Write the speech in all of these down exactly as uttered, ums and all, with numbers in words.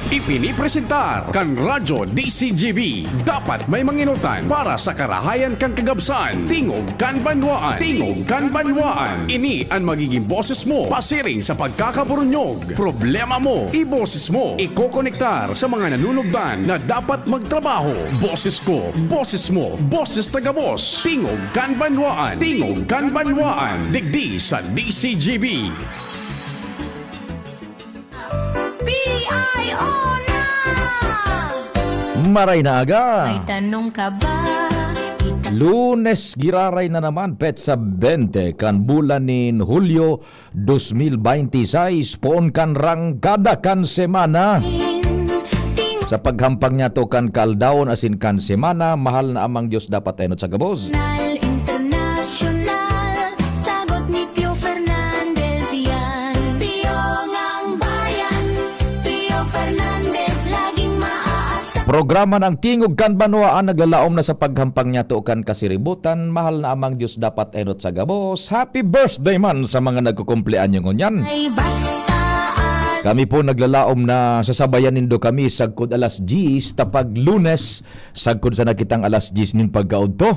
Ipinipresentar kan Radyo D C G B. Dapat may mangenotan para sa karahayan kan kagabsan. Tingog kan Banwaan. Tingog kan Banwaan. Ini an magiging boses mo pasiring sa pagkakaburunyog. Problema mo, iboses mo. Ikokonektar sa mga nanunugdan na dapat magtrabaho. Boses ko, boses mo, boses ta gabos. Tingog kan Banwaan. Tingog kan Banwaan. Digdi sa D C G B. P I O na! Maray na aga! May tanong ka ba? Lunes giraray na naman, petsa bente kan bulan nin Hulyo dos mil baynte sais, poon kan rangkada kan semana. Sa paghampang niyato kan kaaldawon asin kan semana, mahal na amang Diyos dapat enot sa gabos. National International, sagot ni Pio Fernandez yan. Pio ngang bayan, Pio Fernandez laging maaasa. Programa ng Tingog kan Banwaan naglalaom na sa paghampang niyato kan kasiributan, mahal na amang Diyos dapat enot sa gabos. Happy birthday man sa mga nagkukumpleanyo ngunyan. Ay basta at Kami po naglalaom na sasabayan nindo kami sagkod alas diyes ta pag Lunes, sagkod sana kitang alas diyes nin pagkaudto.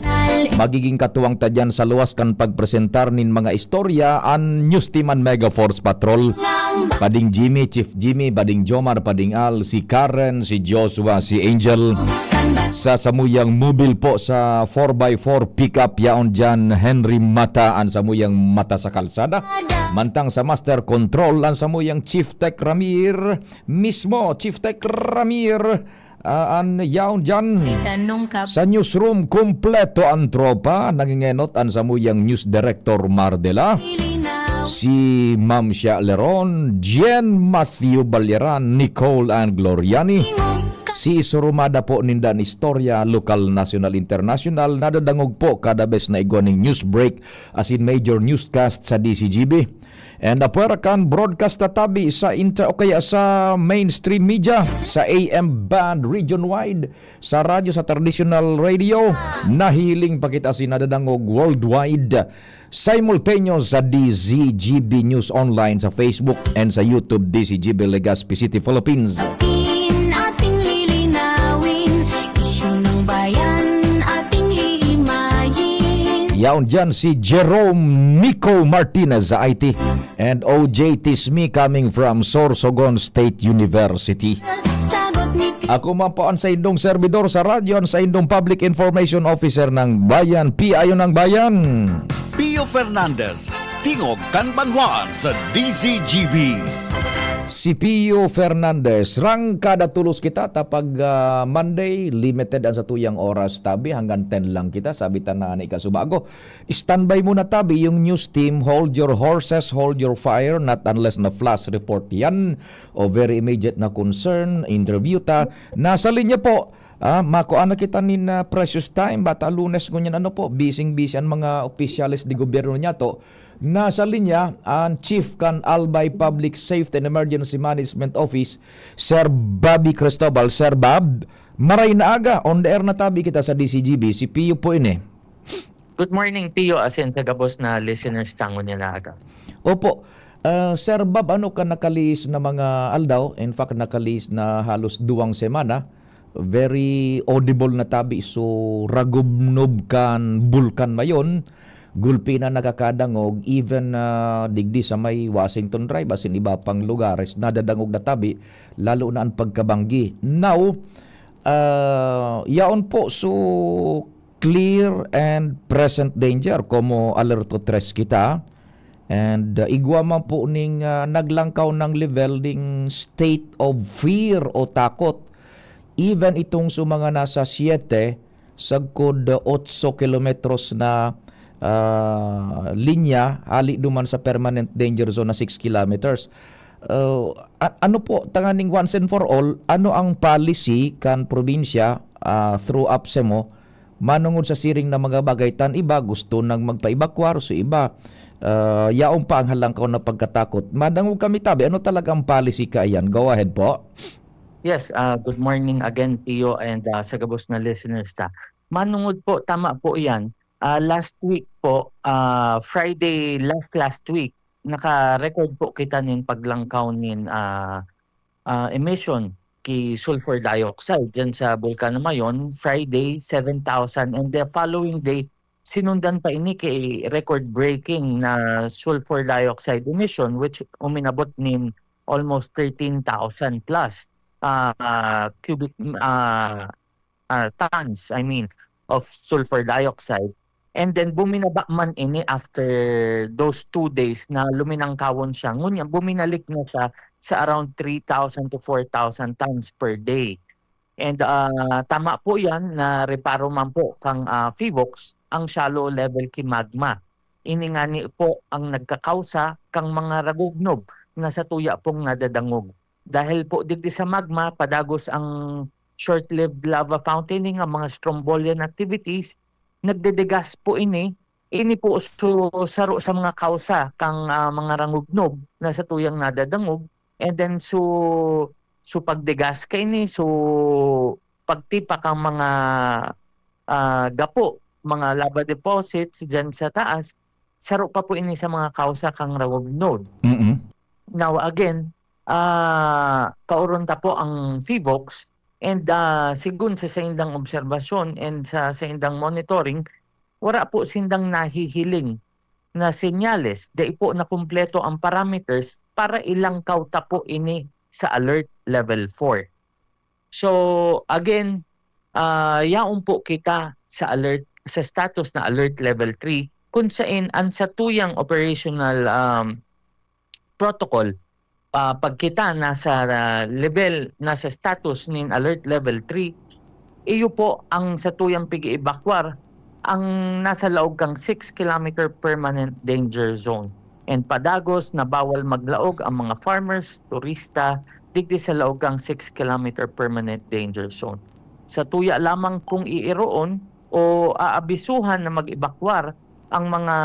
Magiging katuwang ta diyan sa luwas kan pagpresentar nin mga istorya an News Team an Mega Force Patrol. ngang Pading Jimmy, Chief Jimmy, Pading Jomar, Pading Al, si Karen, si Joshua, si Angel. Sa samuyang mobile po sa four by four pickup, yaon dyan Henry Mata, an samuyang mata sa kalsada. Mantang sa Master Control, an samuyang Chief Tech Ramir mismo, Chief Tech Ramir, ah, an yaon dyan. Tanong ka Sa newsroom, kompleto an tropa. Nangingenot an samuyang news director Mardela, linaw si Ma'am Shia Leron, Jen Matthew Balyaran, Nicole and Gloriani. Si isurumada po ninda an istorya, lokal, nasyonal, internasyonal, nadadangog po kada bes na igwa ning news break asin major newscast sa D C G B. And apwera kan broadcast na tabi sa inter o kaya sa mainstream media, sa A M band region-wide, sa radyo, sa traditional radio, nahiling pa kita asin nadadangog worldwide. Simultaneous sa D Z G B News Online sa Facebook and sa YouTube, D Z G B Legazpi City, Philippines. Atin ating lilinawin, isyu ng bayan ating hihimayin. Yaon dyan si Jerome Nico Martinez sa I T and O J Tismi coming from Sorsogon State University. Sagot ni Ako man po an saindong servidor sa radyo, an saindong Public Information Officer ng Bayan, P I O ng Bayan. Pio Fernandez, Tingog kan Banwaan sa D Z G B. Si Pio Fernandez, rangkada tulos kita, tapag ah, Monday, limited ang satuyang oras, tabi, hanggang ten lang kita, sabi ta na ni kasubago. Standby muna, tabi, yung news team, hold your horses, hold your fire, not unless na flash report yan, o very immediate na concern, interview ta. Nasa linya po, ah, makuha na kita nin ah, precious time, bata Lunes ngunyan, ano po, busy-busy ang mga opisyales de gobyerno niya to. Nasa linya ang Chief kan Albay Public Safety and Emergency Management Office, Sir Bobby Cristobal. Sir Bob, maray na aga, on the air na tabi kita sa D C G B, si Pio po ini. Good morning, Pio, asin sa gabos na listeners tangon nila aga. Opo. Ah, Sir Bob, ano ka nakalihis na mga aldaw? In fact, nakalihis na halos duwang semana. Very audible na tabi, so ragubnob kan bulkan mayon. Gulpi na nakakadangog, even ah, digdi sa may Washington Drive, asin iba pang lugares, nadadangog na tabi, lalo na ang pagkabanggi. Now, ah, yaon po, so clear and present danger, como alerto tres kita. And uh, igwa man po ning uh, naglangkaw ng level ding state of fear o takot. Even itong sa mga nasa siyete, sagkod uh, otso kilometros na uh, linya, hali duman sa permanent danger zone na six kilometers. Uh, a- ano po, tanganing once and for all, ano ang policy kan probinsya uh, through APSEMO manungod sa siring na mga bagay? Tan iba gusto nang magpaibakwar, so iba uh, yaon pa ang halangkaw na pagkatakot. Madangog kami tabi, ano talagang policy kaiyan? Go ahead po. Yes, uh, good morning again, Pio, and uh, sa gabos na listeners ta. Manungod po, tama po yan. Uh, last week po, uh, Friday, last last week, naka-record po kita nin paglangkaw nin uh, uh, emission ki sulfur dioxide diyan sa Bulkan na Mayon, Friday, seven thousand, and the following day, sinundan pa ini ki record-breaking na sulfur dioxide emission, which uminabot nin almost thirteen thousand plus, ah, cubic, ah, ah, tons, I mean, of sulfur dioxide. And then buminaba man ini after those two days na luminangkawon siya. Ngunyan, buminalik na siya sa around three thousand to four thousand tons per day. And, ah, tama po yan, na reparo man po kang, ah, PHIVOLCS ang shallow level ki magma. Ini ngani po ang nagkakausa kang mga ragugnob na satuya pong nadadangog. Dahil po digdi sa magma, padagos ang short-lived lava fountain nga mga strombolian activities, nagdedegas po ini. Ini po so saro sa mga kausa kang, ah, mga rangugnob na satuyang nadadangog. And then so, so pagdegas kaini, so pagtipak ang mga, ah, gapo, mga lava deposits diyan sa taas, saro pa po ini sa mga kausa kang rangugnob. Mm. Now again, ah, kaoron ta po ang PHIVOLCS and, ah, sigon sa saindang obserbasyon and sa saindang monitoring, wara po sindang nahihiling na senyales. Dai po na kumpleto ang parameters para ilangkaw ta po ini sa alert level four. So again, ah, yaon po kita sa alert, sa status na alert level three, kung sain ang satuyang operational, um, protocol, ah, pag kita nasa, ah, level, nasa status nin alert level three, iyo po ang satuyang pig-iibakwar ang nasa laog kang six kilometer permanent danger zone. And padagos na bawal maglaog ang mga farmers, turista, digdi sa laog kang six kilometer permanent danger zone. Satuya lamang kung iiroon o aabisuhan na mag-ebakwar ang mga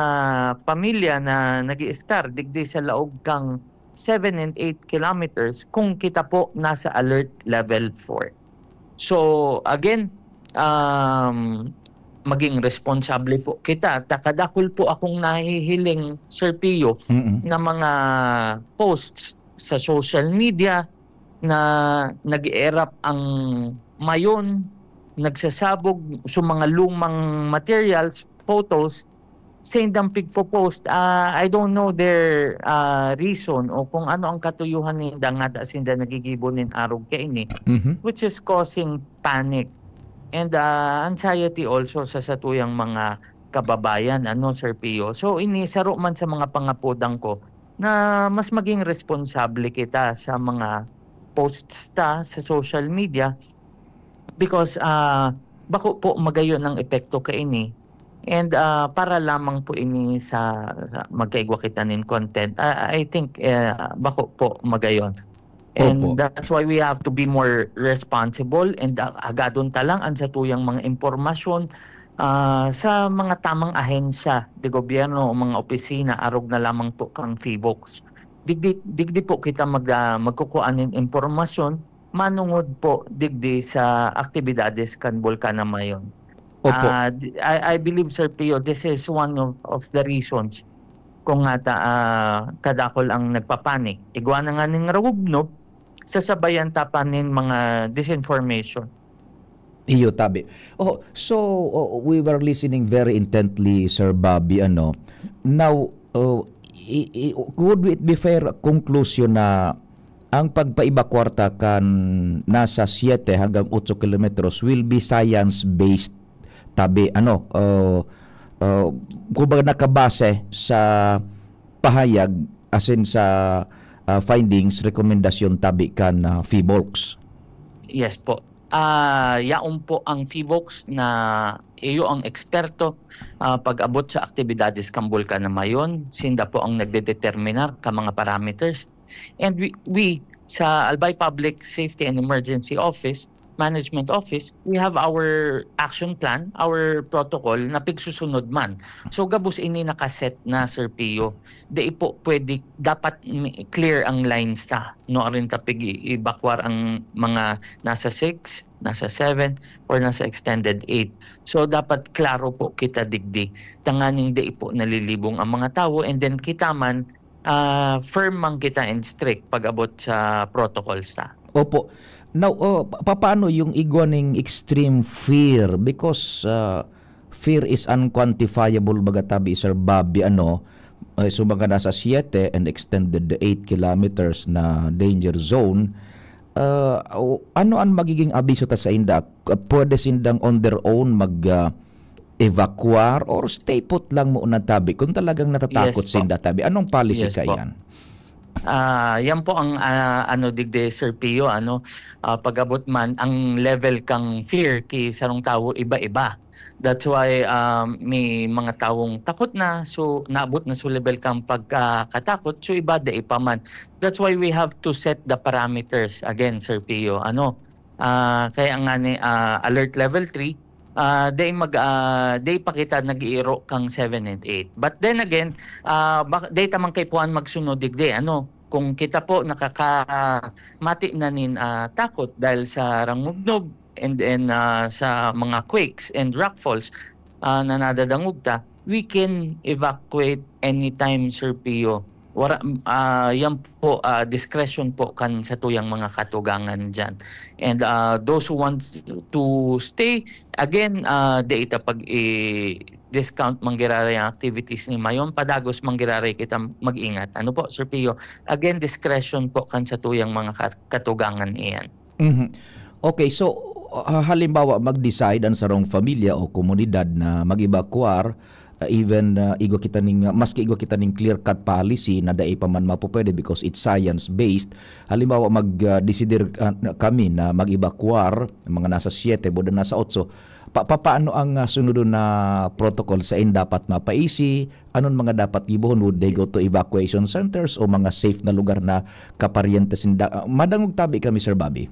pamilya na nag-iistar digdi sa laog kang seven and eight kilometers kung kita po nasa alert level four. So again, um, maging responsable po kita. Ta kadakul po akong nahihiling, Sir Pio, Mm. na mga posts sa social media na nag-eerap ang Mayon, nagsasabog sa mga lumang materials, photos, saindang pigpo-post. Ah, I don't know their, ah, reason o kung ano ang katuyuhan ninda ngada sinda nagigibo nin arog kaini, Mhm. which is causing panic and, ah, anxiety also sa satuyang mga kababayan, ano, Sir Pio. So, ini saro man sa mga pangapodan ko na mas maging responsable kita sa mga posts ta sa social media because, ah, bako po magayon ang epekto kaini. And, ah, para lamang po ini sa, sa magkaigwa kita nin content. Ah, I think, eh, bako po magayon. And Opo. That's why we have to be more responsible and, ah, hagadon ta lang ang satuyang mga impormasyon, ah, sa mga tamang ahensya de gobyerno o mga opisina arog na lamang po kang PHIVOLCS. Digdi, digdi po kita mag, ah, magkukuha nin impormasyon manungod po digdi sa aktibidades kan Bulkan na Mayon. Opo. Ah, di- I, I believe, Sir Pio, this is one of, of the reasons kung ngata, ah, kadakul ang nagpapanik. Igwa na nga ning ragugnob, sasabayan ta pa nin mga disinformation. Iyo, tabi. Oh, so, oh, we were listening very intently, Sir Bobby, ano. Now, oh, i- i- could it be fair conclusion na ang pagpaiba kwarta kan nasa siyete hanggang otso kilometros will be science-based, tabi, ano, uh, uh, kumbaga nakabase sa pahayag asin sa, uh, findings, rekomendasyon tabi kan, uh, PHIVOLCS. Yes po. Ah, yaon po ang PHIVOLCS na iyo ang eksperto, ah, pag-abot sa aktibidades kan Bulkan na Mayon. Sinda po ang nagdedeterminar ka mga parameters. And we, we sa Albay Public Safety and Emergency Office, Management Office, we have our action plan, our protocol na pigsusunod man. So gabos ini nakaset na, Sir Pio. Dai po pwede, dapat mi- clear ang lines ta. No, arin ta pig-i-evacuar ang mga nasa six, nasa seven, or nasa extended eight. So dapat klaro po kita digdi. Tanganing dai po nalilibong ang mga tawo, and then kita man ah, firm man kita and strict pag-abot sa protocols ta. Opo. Now, oh, pa papaano yung igwa ning extreme fear? Because, ah, fear is unquantifiable, baga tabi Sir Bobby, ano, eh, so baga nasa siyete and extended eight kilometers na danger zone. Ah, o ano an magiging abiso ta sainda? K- pwede sindang on their own mag, ah, evacuar or stay put lang muna tabi kung talagang natatakot Yes po. sinda tabi? Anong policy Yes po. kaiyan? Ah, yan po ang, ah, ano digdi, Sir Pio, ano, ah, pag-abot man, ang level kang fear ki sarong tawo iba-iba. That's why, ah, may mga tawong takot na, so naabot na sa level kang pagkakatakot, so iba dai pa man. That's why we have to set the parameters again, Sir Pio. Ano, ah, kaya nga ni, ah, alert level three, ah, dai mag, ah, dai pa kita nag-iiro kang seven and eight. But then again, ah, bak dai ta man kaipuhan magsunod digdi, ano, kung kita po nakakamati na nin, ah, takot dahil sa rangubnob and then, ah, sa mga quakes and rockfalls, ah, na nadadangog ta, we can evacuate anytime, Sir Pio. Wara, ah, yan po, ah, discretion po kan satuyang mga katugangan diyan. And, ah, those who want to stay, again, ah, dai ta pag-i-discount man giraray ang activities ni Mayon, padagos man giraray kita mag-ingat. Ano po, Sir Pio? Again, discretion po kan satuyang mga ka katugangan iyan. Mhm. Okay, so, ah, halimbawa mag-decide an sarong pamilya o komunidad na mag-ebakuar, ah, even, ah, igwa kita ning, ah, maski igwa kita ning clear-cut policy na dai pa man mapupwede because it's science-based. Halimbawa mag, ah, desider, ah, na kami na mag-ebakuar, mga nasa siyete, buda nasa otso, pa papaano ang, ah, sunodon na protocol? Sain dapat mapaisi? Anon mga dapat gibohon? Would they go to evacuation centers o mga safe na lugar na kaparyente sinda? Ah, madangog tabi kami, Sir Bobby.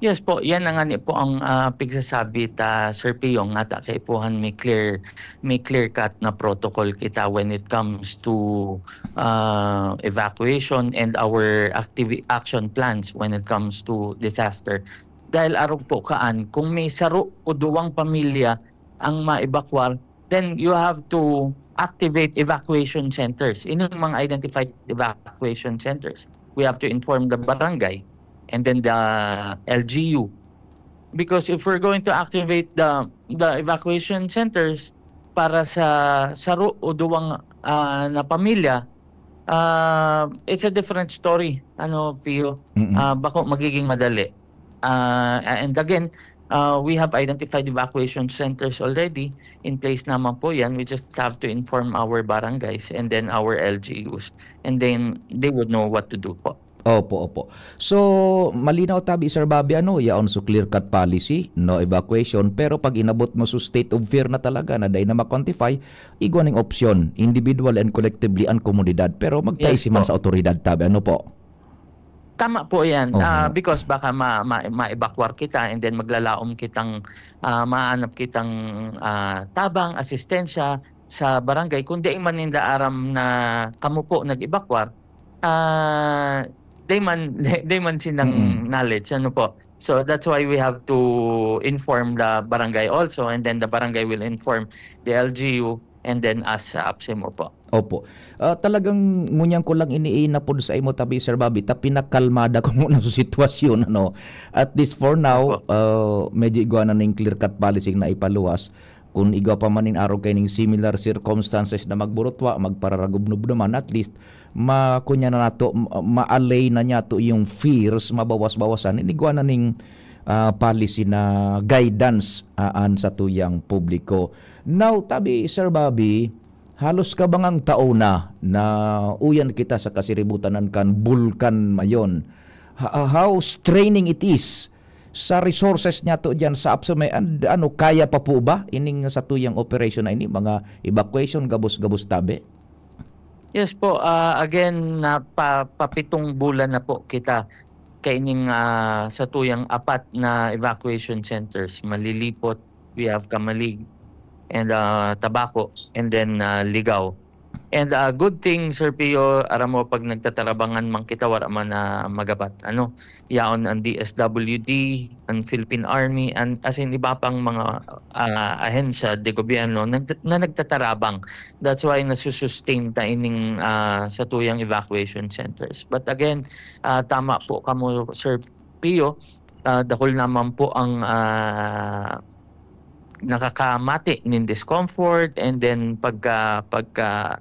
Yes po, yan na ngani po ang, ah, pigsasabi ta, Sir Pio, ngata kaipuhan may clear, may clear-cut na protocol kita when it comes to, ah, evacuation and our activi action plans when it comes to disaster. Dahil arog po kaan, kung may saro o duwang pamilya ang maebakwar, then you have to activate evacuation centers. Ining mga identified evacuation centers, we have to inform the barangay and then the L G U. Because if we're going to activate the the evacuation centers para sa saro o duwang, ah, na pamilya, ah, it's a different story, ano, Pio. Mm. Ah, bako magiging madali. Ah, and again, ah, we have identified evacuation centers already. In place naman po yan. We just have to inform our barangays and then our L G Us. And then they would know what to do po. Opo, opo. So, malinaw tabi, Sir Bobby, ano, yaon so clear-cut policy, no evacuation. Pero pag inabot mo so state of fear na talaga na dai na ma-quantify, igwa ning opsyon, individual and collectively ang komunidad. Pero Yes magpaisi man po. sa awtoridad tabi, ano po? Tama po yan. Oho. Ah, because baka ma ma maebakwar kita and then maglalaom kitang, ah, maanap kitang, ah, tabang, asistensya sa barangay. Kung dai man ninda aram na kamo po nag-ebakwar, ah, dai man dai man sinang Mm. knowledge, ano po. So, that's why we have to inform the barangay also, and then the barangay will inform the L G U and then us sa APSEMO po. Opo. Ah, talagang ngunyan ko lang iniinapod sa imo tabi, Sir Bobby, ta pinakalmada ko muna sa sitwasyon, ano. At least for now, Opo. ah, medyo igwa na ning clear-cut policy na ipaluwas. Kun igwa pa man nin arog kaining similar circumstances na magburutwa, magpararagubnob naman, at least ma-, kunya na nato, ma-, ma-allay na niyato yung fears, mabawas-bawasan. Inigwa na ning, ah, policy na guidance, ah, an satuyang publiko. Now, tabi, Sir Bobby, halos kabangang taon na, na uyan kita sa kasiributanan kan Bulkan Mayon. Ha-, how straining it is sa resources niyato diyan sa APSEMO, and ano, kaya pa po ba ining satuyang operation na ini, mga evacuation, gabos-gabos tabi? Yes po, ah, again, napa papitong bulan na po kita kaining, ah, satuyang apat na evacuation centers, Malilipot, we have Camalig, and, ah, Tabaco, and then, ah, Ligao. And, ah, good thing, Sir Pio, aram mo, pag nagtatarabangan man kita, wala man na magabat, ano, yaon ang D S W D, ang Philippine Army, and as in, iba pang mga, ah, ahensya de gobyerno na, na nagtatarabang. That's why nasusustain ta ining, ah, satuyang evacuation centers. But again, ah, tama po kamo, Sir Pio, ah, dakul naman po ang, ah, nakakamati nin discomfort and then pagka, pagka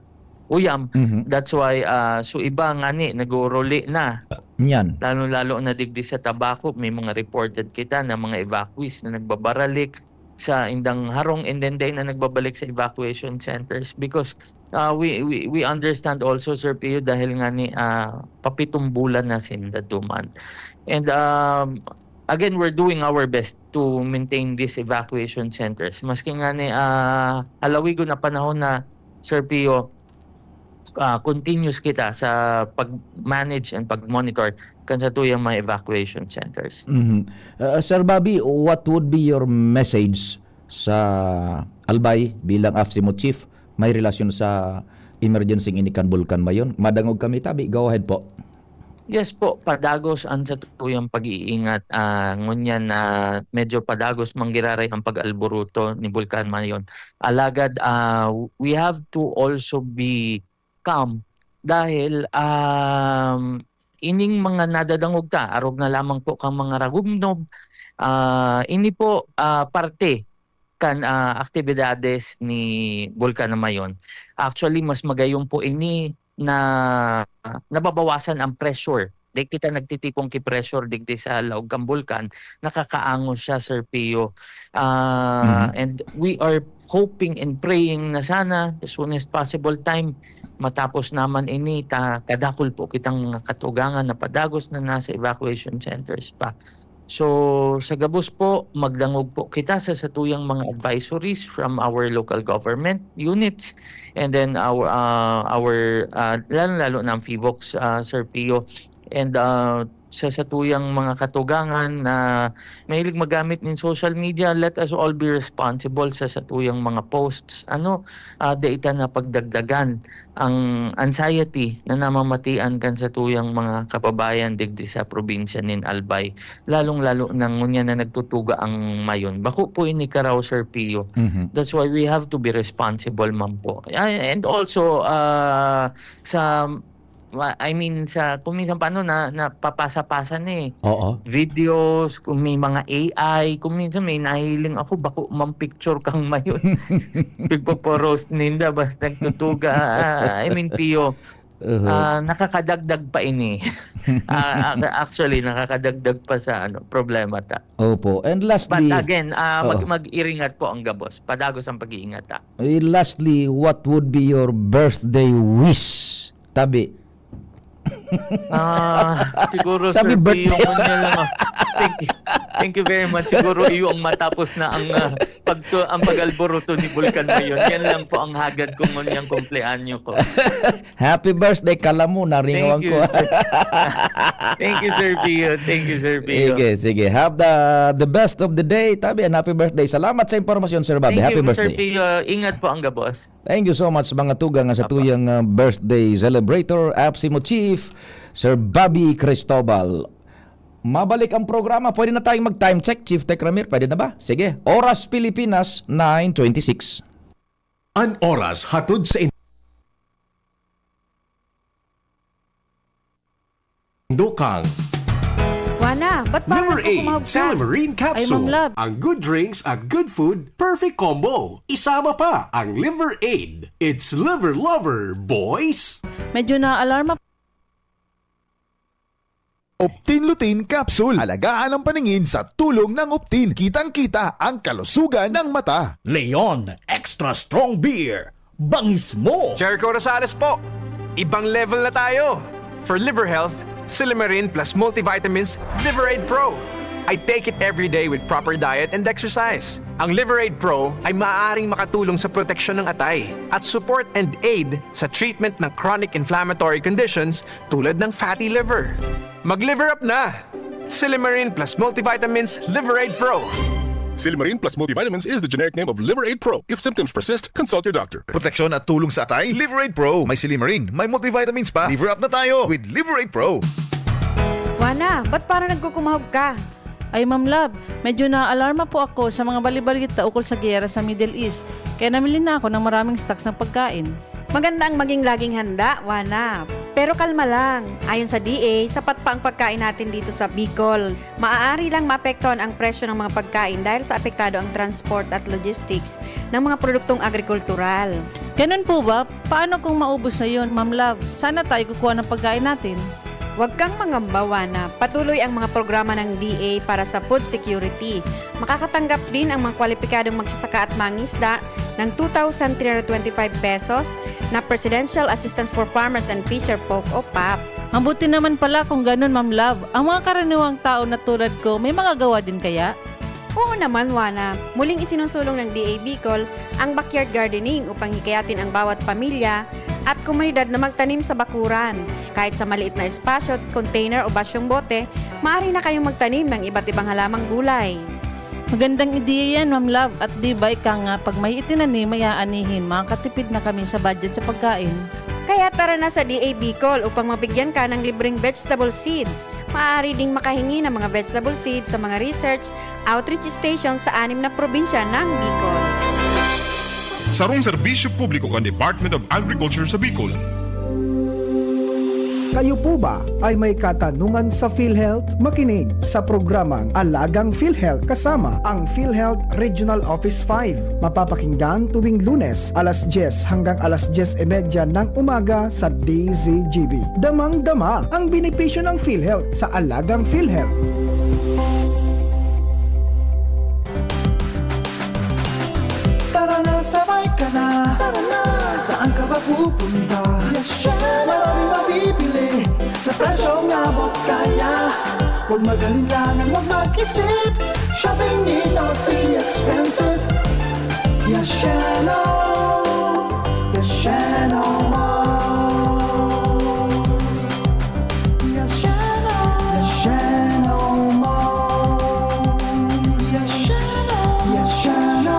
uyam. Mhm. That's why, ah, so iba ngani naguruli na. Yan. Lalo-lalo na digdi sa Tabaco, may mga reported kita na mga evacuees na nagbabaralik sa indang harong and then day na nagbabalik sa evacuation centers because, ah, we, we, we understand also, Sir Pio, dahil nga ni, ah, papitong bulan na sinda duman. And, um, again, we're doing our best to maintain these evacuation centers. Maski nga ni, ah, halawigon na panahon na, Sir Pio, ah, continuous kita sa pag-manage and pag-monitor kan satuyang mga evacuation centers. Mhm. Ah, Sir Bobby, what would be your message sa Albay bilang AFSCMO chief may relasyon sa emergency ini kan Bulkan Mayon? Madangog kami tabi. Go ahead po. Yes po, padagos an satuyang pag-iingat. Ah, ngunyan na medyo padagos man giraray ang pag-alburuto ni Bulkan Mayon. Alagad, ah, we have to also be calm dahil, um, ining mga nadadangog ta, arog na lamang po kang mga ragumnob, ah, ini po, ah, parte kan, ah, aktibidades ni Bulkan na Mayon. Actually, mas magayon po ini na nababawasan ang pressure. Di kita nagtitipon ki pressure digdi sa laog kan bulkan, nakakaangos siya, Sir Pio. Ah, Mhm. And we are hoping and praying na sana as soon as possible time matapos naman ini ta kadakul po kitang mga katugangan na padagos na nasa evacuation centers pa. So, sa gabos po, magdangog po kita sa satuyang mga advisories from our local government units and then our, ah, our, ah, lalo-lalo na ang PHIVOLCS, ah, Sir Pio. And, ah, sa satuyang mga katugangan na mahilig magamit nin social media, let us all be responsible sa satuyang mga posts. Ano, ah, dai ta na pagdagdagan ang anxiety na namamatian kan satuyang mga kababayan digdi sa probinsya nin Albay, lalong-lalo na ngunyan na nagtutuga ang Mayon. Bako po ini karaw, Sir Pio. Mhm. That's why we have to be responsible man po. Ay, and also, ah, sa, wa-, I mean, sa, kung minsan paano na, napapasa-pasa na eh. Oo. Videos, kung may mga A I, kung minsan may nahiling ako, bako mang picture kang Mayon. Pigpo-post ninda, basta nagtutuga. Ah, I mean, Pio, Uh-huh. ah, nakakadagdag pa ini. Ah, ac-, actually, nakakadagdag pa sa, ano, problema ta. Opo. And But lastly, again, ah, mag-, oo. Mag-iringat po ang gabos. Padagos ang pag-iingat, ah. Eh, lastly, what would be your birthday wish? Tabi. Ah, siguro, Sabi Sir Pio, birthday. Yun lang, ah. Thank you. Thank you very much. Siguro iyo ang matapos na ang, ah, pagtu-, ang pag-alburuto ni Bulkan Mayon. Yan lang po ang hagad ko ngonyang kumpleanyo ko. Happy birthday, kala mo, naringawan Thank you, ko. Sir. Thank you, Sir Pio. Thank you, Sir Pio. Sige, sige. Have the, the best of the day, tabi, and happy birthday. Salamat sa impormasyon, Sir Bobby. Thank Happy you, Sir birthday. Pio. Ingat po ang gabos. Thank you so much, mga tugang, sa Apo. tuyang, uh, birthday celebrator, AFSCMO Chief, Sir Bobby Cristobal. Mabalik ang programa. Pwede na tayong mag-time check, Chief Tech Ramir. Pwede na ba? Sige. Oras Pilipinas, nine twenty-six. An oras hatod sa in-, Dukang. Wana, ba't parang Liver Aid, nagkukumahog ka? Silymarin Ay, Capsule. Ma'am Love. Ang good drinks at good food, perfect combo. Isama pa ang Liver Aid. It's Liver Lover, boys! Medyo na-alarma. Optin Lutein Capsule. Alagaan ang paningin sa tulong ng Optin. Kitang-kita ang kalusugan ng mata. Leon Extra Strong Beer. Bangis mo! Jericho Rosales po! Ibang level na tayo! For liver health, Silymarin plus multivitamins, Liver Aid Pro. I take it every day with proper diet and exercise. Ang Liver Aid Pro ay maaaring makatulong sa proteksyon ng atay at support and aid sa treatment ng chronic inflammatory conditions tulad ng fatty liver. Mag-liver up na! Silymarin plus multivitamins, Liver Aid Pro. Silymarin Plus Multivitamins is the generic name of Liver Aid Pro. If symptoms persist, consult your doctor. Proteksyon at tulong sa atay, Liver Aid Pro. May silymarin, may multivitamins pa. Liver up na tayo with Liver Aid Pro. Wana, ba't parang nagkukumahog ka? Ay, Ma'am Love, medyo naaalarma po ako sa mga balibalita ukol sa giyera sa Middle East, kaya namili na ako ng maraming stocks ng pagkain. Maganda ang maging laging handa, Wana. Pero kalma lang. Ayon sa D A, sapat pa ang pagkain natin dito sa Bicol. Maaari lang maapektuhan ang presyo ng mga pagkain dahil sa apektado ang transport at logistics ng mga produktong agrikultural. Ganun po ba? Paano kung maubos na yun, Ma'am Love? Saan na tayo kukuha ng pagkain natin? Huwag kang mangamba, Wana. Patuloy ang mga programa ng D A para sa food security. Makakatanggap din ang mga kwalipikadong magsasaka at mangisda ng two thousand three hundred twenty-five pesos na Presidential Assistance for Farmers and Fisher Folk o pap. Mabuti naman pala kung ganun, Ma'am Love. Ang mga karaniwang tao na tulad ko, may magagawa din kaya? Oo naman, Wana. Muling isinusulong ng D A Bicol ang backyard gardening upang hikayatin ang bawat pamilya at komunidad na magtanim sa bakuran. Kahit sa maliit na espasyo, container o basyong bote, maaari na kayong magtanim ng iba't ibang halamang gulay. Magandang ideya yan, Ma'am Love. At di ba ika nga, pag may itinanim, may aanihin, makakatipid na kami sa budget sa pagkain. Kaya tara na sa D A Bicol upang mabigyan ka ng libreng vegetable seeds. Maaari ding makahingi ng mga vegetable seeds sa mga research outreach station sa anim na probinsya ng Bicol. Sarong serbisyo publiko kan Department of Agriculture sa Bicol. Kayo po ba ay may katanungan sa PhilHealth? Makinig sa programang Alagang PhilHealth kasama ang PhilHealth Regional Office five. Mapapakinggan tuwing Lunes, alas diyes hanggang alas diyes y media ng umaga sa D Z G B. Damang-dama ang benepisyo ng PhilHealth sa Alagang PhilHealth. Tara na, sabay ka na. Tara na. Saan ka ba pupunta? Yasheno! Maraming mabibili sa presyong abot kaya. Huwag mag-alinlangan, huwag mag-isip. Shopping need not be expensive. Yasheno! Yasheno Mall! Yasheno! Yasheno Mall! Yasheno! Yasheno!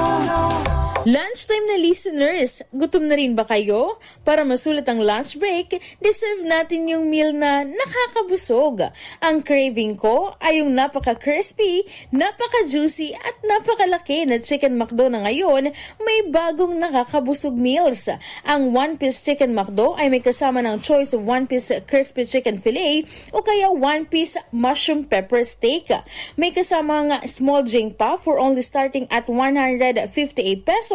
Lunchtime na listeners, gutom na rin ba kayo? Para masulit ang lunch break, deserve natin yung meal na nakakabusog. Ang craving ko ay yung napaka-crispy, napaka-juicy at napakalaki na Chicken McDo na ngayon may bagong nakakabusog meals. Ang One Piece Chicken McDo ay may kasama ng choice of One Piece Crispy Chicken Fillet o kaya One Piece Mushroom Pepper Steak. May kasamang small drink pa for only starting at one hundred fifty-eight pesos.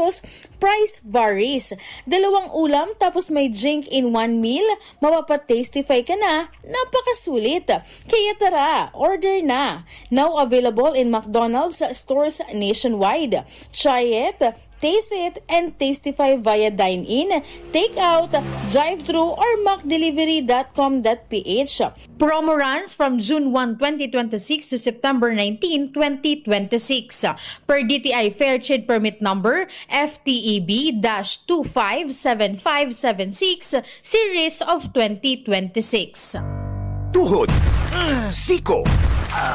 Price varies. Dalawang ulam tapos may drink in one meal, mapapa-testify ka na, napakasulit. Kaya tara, order na. Now available in McDonald's stores nationwide. Try it, taste it, and testify via dine-in, take-out, drive-thru, or mac delivery dot com dot p h. Promo runs from June one, twenty twenty-six to September nineteen, twenty twenty-six. Per D T I Fair Trade Permit Number F T E B dash two five seven five seven six, Series of twenty twenty-six. Tuhod, siko,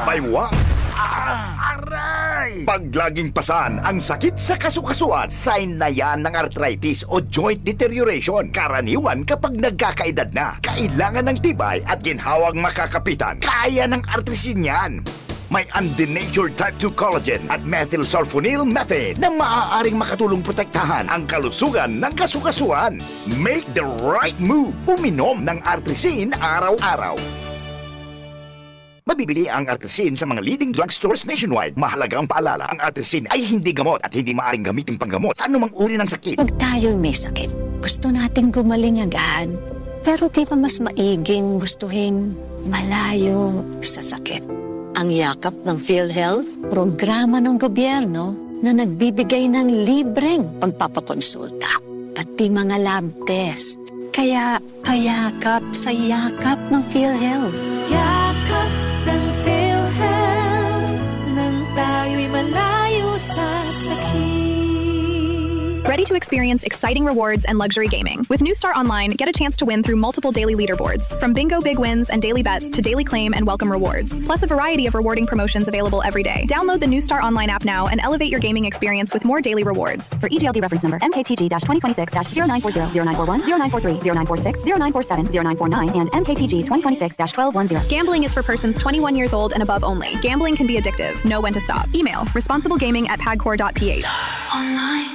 baywa, aray! Pag laging pasan ang sakit sa kasukasuan, sign na yan ng arthritis o joint deterioration. Karaniwan kapag nagkakaedad na, kailangan ng tibay at ginhawang makakapitan. Kaya ng artrisin yan. May undenatured type two collagen at methylsulfonyl methane na maaaring makatulong protektahan ang kalusugan ng kasukasuan. Make the right move. Uminom ng Artrisin araw-araw. Mabibili ang Artrisin sa mga leading drugstores nationwide. Mahalagang paalala, ang Artrisin ay hindi gamot at hindi maaaring gamitin panggamot sa anumang uri ng sakit. Pag tayo'y may sakit, gusto nating gumaling agad. Pero di ba mas maiging gustuhin malayo sa sakit? Ang yakap ng PhilHealth, programa ng gobyerno na nagbibigay ng libreng pagpapakonsulta, pati mga lab test. Kaya payakap sa yakap ng PhilHealth. Yakap ng PhilHealth, nang tayo'y malayo sa sakit. Ready to experience exciting rewards and luxury gaming? With New Star Online, get a chance to win through multiple daily leaderboards, from bingo big wins and daily bets to daily claim and welcome rewards, plus a variety of rewarding promotions available every day. Download the New Star Online app now and elevate your gaming experience with more daily rewards. For E G L D reference number, M K T G dash twenty twenty-six dash zero nine four zero, zero nine four one, zero nine four three, zero nine four six, zero nine four seven, zero nine four nine, and M K T G twenty twenty-six dash twelve one zero. Gambling is for persons twenty-one years old and above only. Gambling can be addictive. Know when to stop. Email responsiblegaming at pagcor dot p h.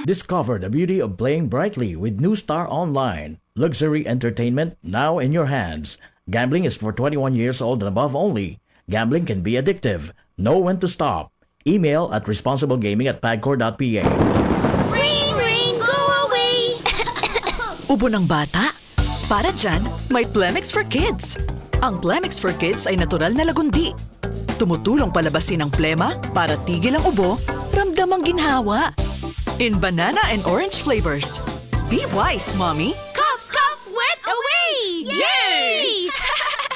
Discover the beauty of playing brightly with New Star Online. Luxury entertainment now in your hands. Gambling is for twenty-one years old and above only. Gambling can be addictive. Know when to stop. Email at responsiblegaming at pagcor dot p h. Rain, rain, go away! Ubo ng bata? Para dyan, may Plemex for Kids. Ang Plemex for Kids ay natural na lagundi. Tumutulong palabasin ang plema para tigil ang ubo, ramdam ang ginhawa. In banana and orange flavors. Be wise, mommy! Cough, cough, wet away! Yay!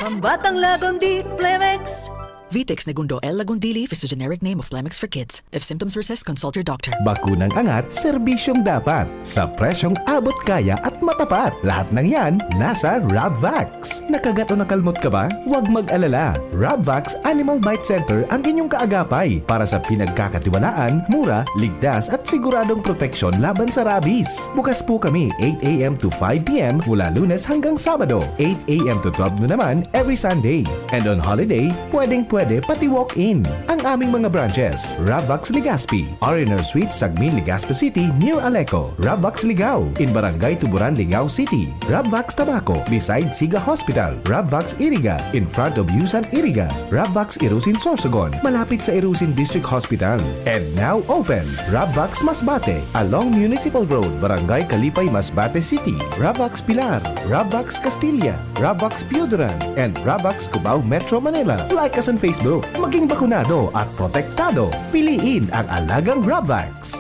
Pambatang Lagundi, Plemex! Vitex Negundo L. Lagundi Leaf is the generic name of Plemex for kids. If symptoms persist, consult your doctor. Bakunang angat, serbisyong dapat. Sa presyong abot kaya at matapat. Lahat ng yan, nasa Rabvax. Nakagat o nakalmot ka ba? Huwag mag-alala. Rabvax Animal Bite Center ang inyong kaagapay para sa pinagkakatiwalaan, mura, ligtas at siguradong proteksyon laban sa rabies. Bukas po kami eight a.m. to five p.m. mula Lunes hanggang Sabado, eight a.m. to twelve noon naman every Sunday. And on holiday, pwedeng-pwede pati walk-in. Ang aming mga branches, Rabvax Legazpi, Ariner Suite, Sagmin, Legazpi City, near Aleco, Rabvax Ligao, in Barangay Tuburan, Ligao City, Rabvax Tabaco, beside Siga Hospital, Rabvax Iriga, in front of Yusan Iriga, Rabvax Irusin Sorsogon, malapit sa Irusin District Hospital. And now open, Rabvax Masbate, along Municipal Road, Barangay Kalipay, Masbate City, Rabvax Pilar, Rabvax Castilla, Rabvax Pioduran, and Rabvax Cubao, Metro Manila. Like us on Facebook. Maging bakunado at protektado. Piliin ang alagang Rabvax.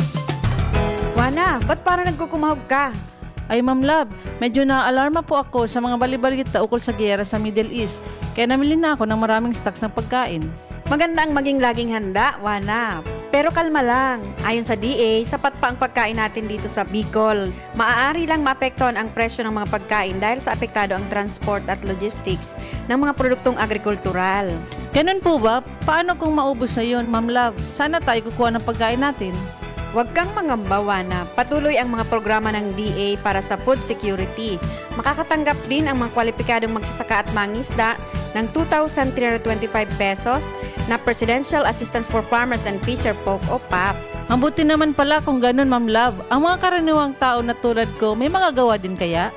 Wana, ba't parang nagkukumahog ka? Ay, Ma'am Love, medyo naaalarma po ako sa mga balibalita ukol sa giyera sa Middle East, kaya namili na ako ng maraming stocks ng pagkain. Maganda ang maging laging handa, Wana. Pero kalma lang. Ayon sa D A, sapat pa ang pagkain natin dito sa Bicol. Maaari lang maapektuhan ang presyo ng mga pagkain dahil sa apektado ang transport at logistics ng mga produktong agrikultural. Ganun po ba? Paano kung maubos na yun, Ma'am Love? Saan na tayo kukuha ng pagkain natin? Huwag kang mangamba, Wana. Patuloy ang mga programa ng D A para sa food security. Makakatanggap din ang mga kwalipikadong magsasaka at mangisda ng two thousand three hundred twenty-five pesos na Presidential Assistance for Farmers and Fisher Folk o pap. Mabuti naman pala kung ganun, Ma'am Love. Ang mga karaniwang tao na tulad ko, may magagawa din kaya?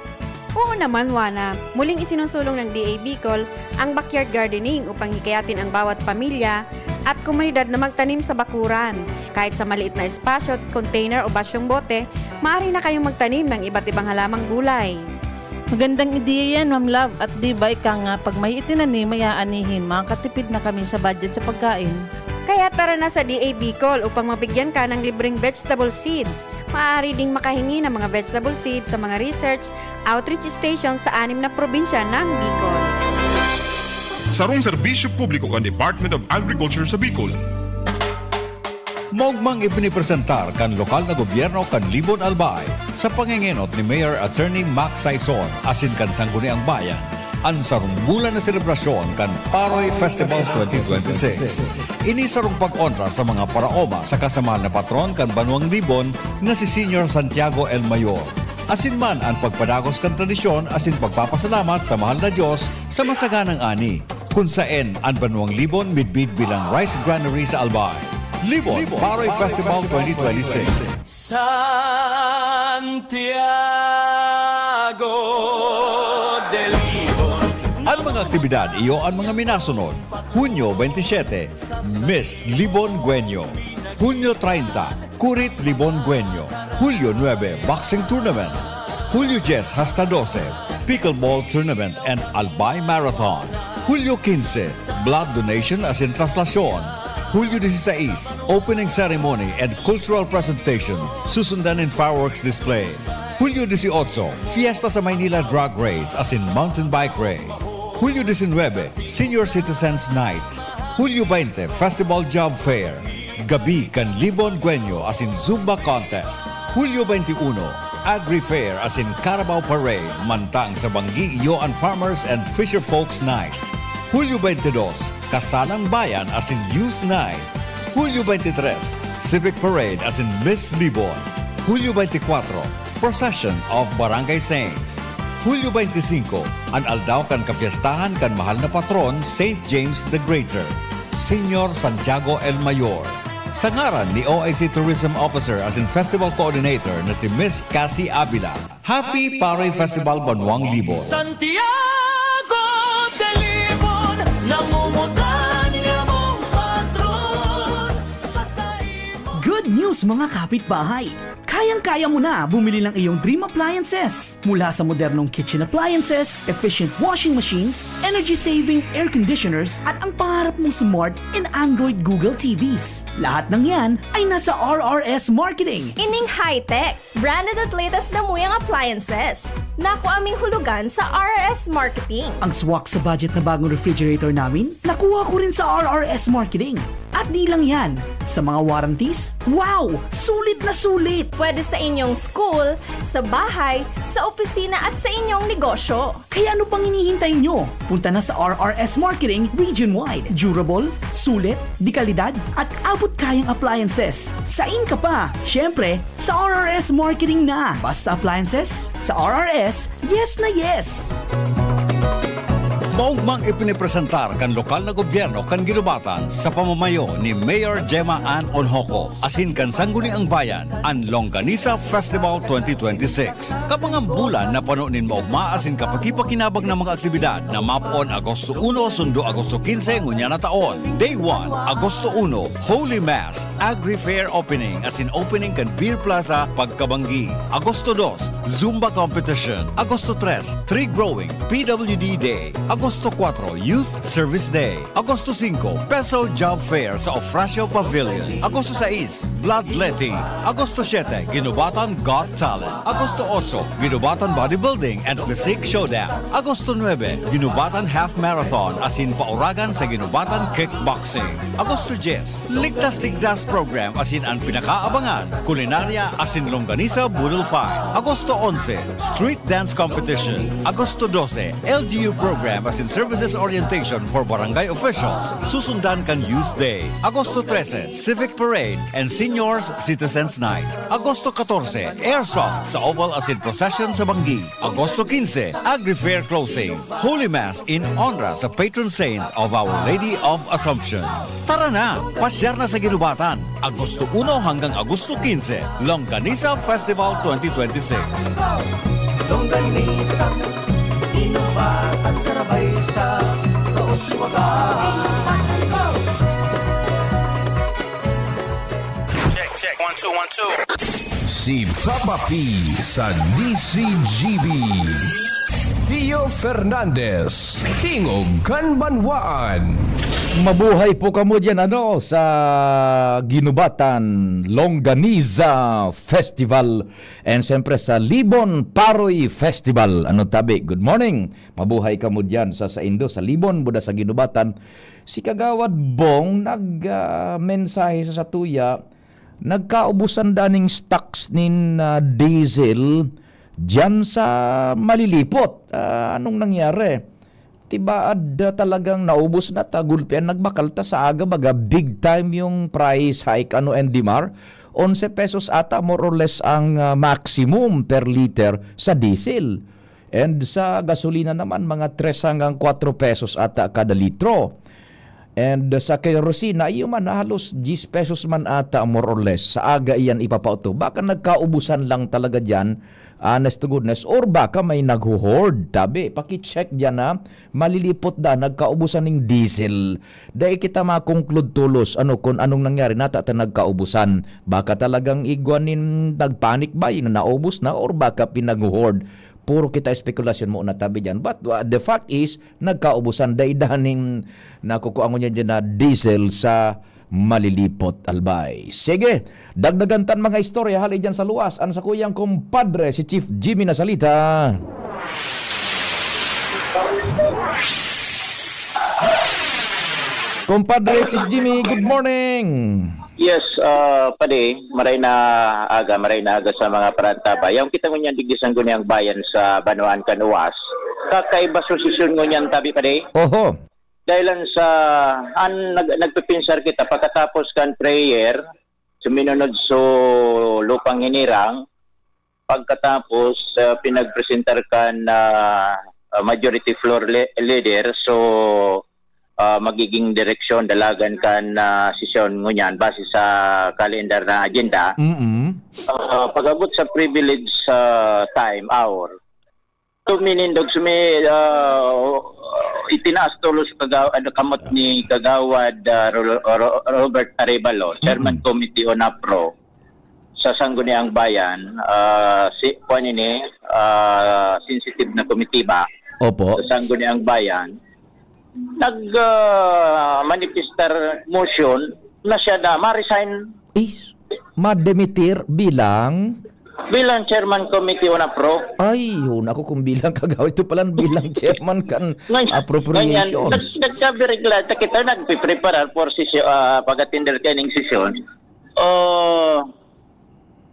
Oo naman, Wana. Muling isinusulong ng D A Bicol ang backyard gardening upang hikayatin ang bawat pamilya at komunidad na magtanim sa bakuran. Kahit sa maliit na espasyo, container o basyong bote, maaari na kayong magtanim ng iba't ibang halamang gulay. Magandang ideya yan, Ma'am Love. At di ba ika nga, pag may itinanim, may aanihin, makakatipid na kami sa budget sa pagkain. Kaya tara na sa D A Bicol upang mabigyan ka ng libreng vegetable seeds. Maaari ding makahingi ng mga vegetable seeds sa mga research outreach station sa anim na probinsya ng Bicol. Sarong serbisyo publiko kan Department of Agriculture sa Bicol. Maugmang ipinipresentar kan lokal na gobyerno kan Libon Albay sa pangengenot ni Mayor Attorney Mac Saison asin kan Sangguniang Bayan an sarong bulan na selebrasyon kan Paroy Festival twenty twenty-six. Ini sarong pag-onra sa mga paraoma saka sa mahal na patron kan banwang Libon na si Señor Santiago el Mayor. Asin man an pagpadagos kan tradisyon asin pagpapasalamat sa mahal na Dios sa masaganang ani, kun saen an banwang Libon midbid bilang rice granary sa Albay. Libon Paroy Festival twenty twenty-six. Santiago de Libon. An mga aktibidad iyo an mga minasunod: Hunyo twenty-seven, Miss Libon Guenyo. Hunyo treinta, Kurit Libon Guenyo. Hulyo nuebe, Boxing Tournament. Hulyo dyes hasta dose, Pickleball Tournament and Albay Marathon. Hulyo quince, Blood Donation asin Traslasyon. Hulyo dieciséis, Opening Ceremony and Cultural Presentation, susundan nin fireworks display. Hulyo dieciocho, Fiesta sa Maynila Drag Race asin Mountain Bike Race. Hulyo diecinuebe, Senior Citizens Night. Hulyo veinte, Festival Job Fair. Gabi kan Libon Guenyo asin Zumba Contest. Hulyo twenty-one, Agri Fair asin Carabao Parade, mantang sa Banggi, Yoan Farmers and Fisherfolks Night. Hulyo twenty-two, Kasalang Bayan asin Youth Night. Hulyo twenty-three, Civic Parade asin Miss Libon. Hulyo twenty-four, Procession of Barangay Saints. Hulyo twenty-cinco, an aldaw kan kapiestahan kan mahal na patron, Saint James the Greater, Señor Santiago el Mayor. Sa ngaran ni O I C Tourism Officer asin Festival Coordinator na si Miss Cassie Avila, Happy Paroy Festival Banwang Libon! Santiago de Libon, nangungutan niamong patron sa saimo. Good news, mga kapitbahay! Kayang-kaya mo na bumili ng iyong dream appliances. Mula sa modernong kitchen appliances, efficient washing machines, energy-saving air conditioners, at ang pangarap mong smart and Android Google T Vs. Lahat ng yan ay nasa R R S Marketing. Ining high-tech, branded at latest na muyang appliances. Nakuha ming hulugan sa R R S Marketing. Ang swak sa budget na bagong refrigerator namin, nakuha ko rin sa R R S Marketing. At di lang yan, sa mga warranties, wow! Sulit na sulit! Pwede sa inyong school, sa bahay, sa opisina at sa inyong negosyo. Kaya ano pang hinihintay nyo? Punta na sa R R S Marketing region-wide. Durable, sulit, de kalidad, at abot kayang appliances. Sain ka pa? Siyempre, sa R R S Marketing na. Basta appliances, sa R R S, yes na yes! Maugmang ipinipresentar kan lokal na gobyerno kan Guinobatan sa pamamayo ni Mayor Gemma Ann Onhoco asin kan Sangguniang Bayan an Longganisa Festival twenty twenty-six. Kabangang bulan na pano nin maogma asin kapakipakinabang na mga aktibidad na mapoon Agosto uno sundo Agosto quince ngunyan na taon. Day one, Agosto uno, Holy Mass, Agri Fair Opening asin opening kan Beer Plaza pagkabanggi. Agosto dos, Zumba Competition. Agosto tres, Tree Growing, P W D Day. Agosto cuatro, Youth Service Day. Agosto cinco, Peso Job Fair sa Ofracio Pavilion. Agosto sais, Bloodletting. Agosto siete, Guinobatan Got Talent. Agosto otso, Guinobatan Bodybuilding and Physique Showdown. Agosto nuebe, Guinobatan Half Marathon asin pauragan sa Guinobatan Kickboxing. Agosto dyes, Ligtas Tigdas Program asin an pinakaabangan, kulinarya asin longganisa boodle fight. Agosto onse, Street Dance Competition. Agosto dose, L G U Program asin Services Orientation for Barangay Officials. Susundan kan Youth Day. Agosto trese, Civic Parade and Seniors Citizens Night. Agosto katorse, Airsoft sa Oval asin Procession sa Banggi. Agosto quince, Agri Fair Closing. Holy Mass in Honra sa patron saint of Our Lady of Assumption. Tara na! Pasyar na sa Guinobatan! Agosto uno hanggang Agosto quince, Longganisa Festival twenty twenty-six. Longganisa, Guinobatan, karabay sa Kauswagan. Check, check. One, two, one, two. Si Papa P sa D C G B. Pio Fernandez, Tingog kan Banwaan. Mabuhay po kamo diyan, ano, sa Guinobatan Longganisa Festival and siyempre sa Libon Paroy Festival. Ano tabi? Good morning. Mabuhay kamo diyan sa saindo, sa Libon, buda sa Guinobatan. Si Kagawad Bong nag, ah, mensahe sa satuya, nagkaubusan da ning stocks nin, ah, diesel diyan sa Malilipot. Ah, anong nangyari? Tibaad, ah, talagang naubos na, tagulpian, nagbakal ta sa aga, baga big time yung price hike, ano, N D M R? Onse pesos ata, more or less, ang, ah, maximum per liter sa diesel. And sa gasolina naman, mga tres hanggang kwatro pesos ata kada litro. And sa kerosene, iyo man, halos diyes pesos man ata, more or less. Sa aga iyan ipapauto. Baka nagkaubusan lang talaga diyan, honest to goodness, or baka may nagho-hoard. Tabi, paki-check diyan, ha. Malilipot da, nagkaubusan ning diesel. Dai kita ma-conclude tolos, ano, kung anong nangyari, nata ta nagkaubusan. Baka talagang igwa nin nag-panic buying na naubos na, or baka pinagho-hoard. Puro kita espekulasyon muna tabi diyan. But, uh, the fact is, nagkaubusan. Dai daning nakukuha ngunyan diyan na diesel sa Malilipot, Albay. Sige, dagdagan tan mga istorya hali diyan sa luwas. Ang sakuyang kumpadre, si Chief Jimmy na salita. Kumpadre, Chief Jimmy, good morning. Yes, ah, padi, maray na aga, maray na aga sa mga parantabay. Yaon kita ngunyan digdi sa Sangguniang Bayan sa Banwaan kan Uwas. Kakaiba sa sesyon ngunyan, tabi, padi. Oho. Dahil lang sa, an, nag, nagpipinsar kita pagkatapos kan prayer, suminunod so lupang hinirang, pagkatapos, ah, pinagpresentar kan, ah, ah, majority floor le-, leader, so, ah, magiging direksyon, dalagan kan, ah, sesyon ngunyan base sa kalendar na agenda. Mm. Ah, pag-abot sa privilege, ah, time, hour, suminindog, sumi-, ah, itinaas tulos kaga-, ano, kamot ni Kagawad, ah, Ro-, Ro-, Robert Arevalo, Chairman Mm. Committee on APRO sa Sangguniang Bayan, ah, si, kuwan ini, ah, sensitive na komitiba Opo. sa Sangguniang Bayan, nag, ah, manifestar motion na siya na ma-resign. Is, ma-demitir bilang? Bilang Chairman Committee on APRO. Ay, yun ako kung bilang kagawad. Ito pala bilang chairman kan Ngayon, appropriations. Ngayon, nag-, nagkabirigla, ta kita nagpipreparar for sesyo-, ah, pag-attender kaining sesyon. Oh,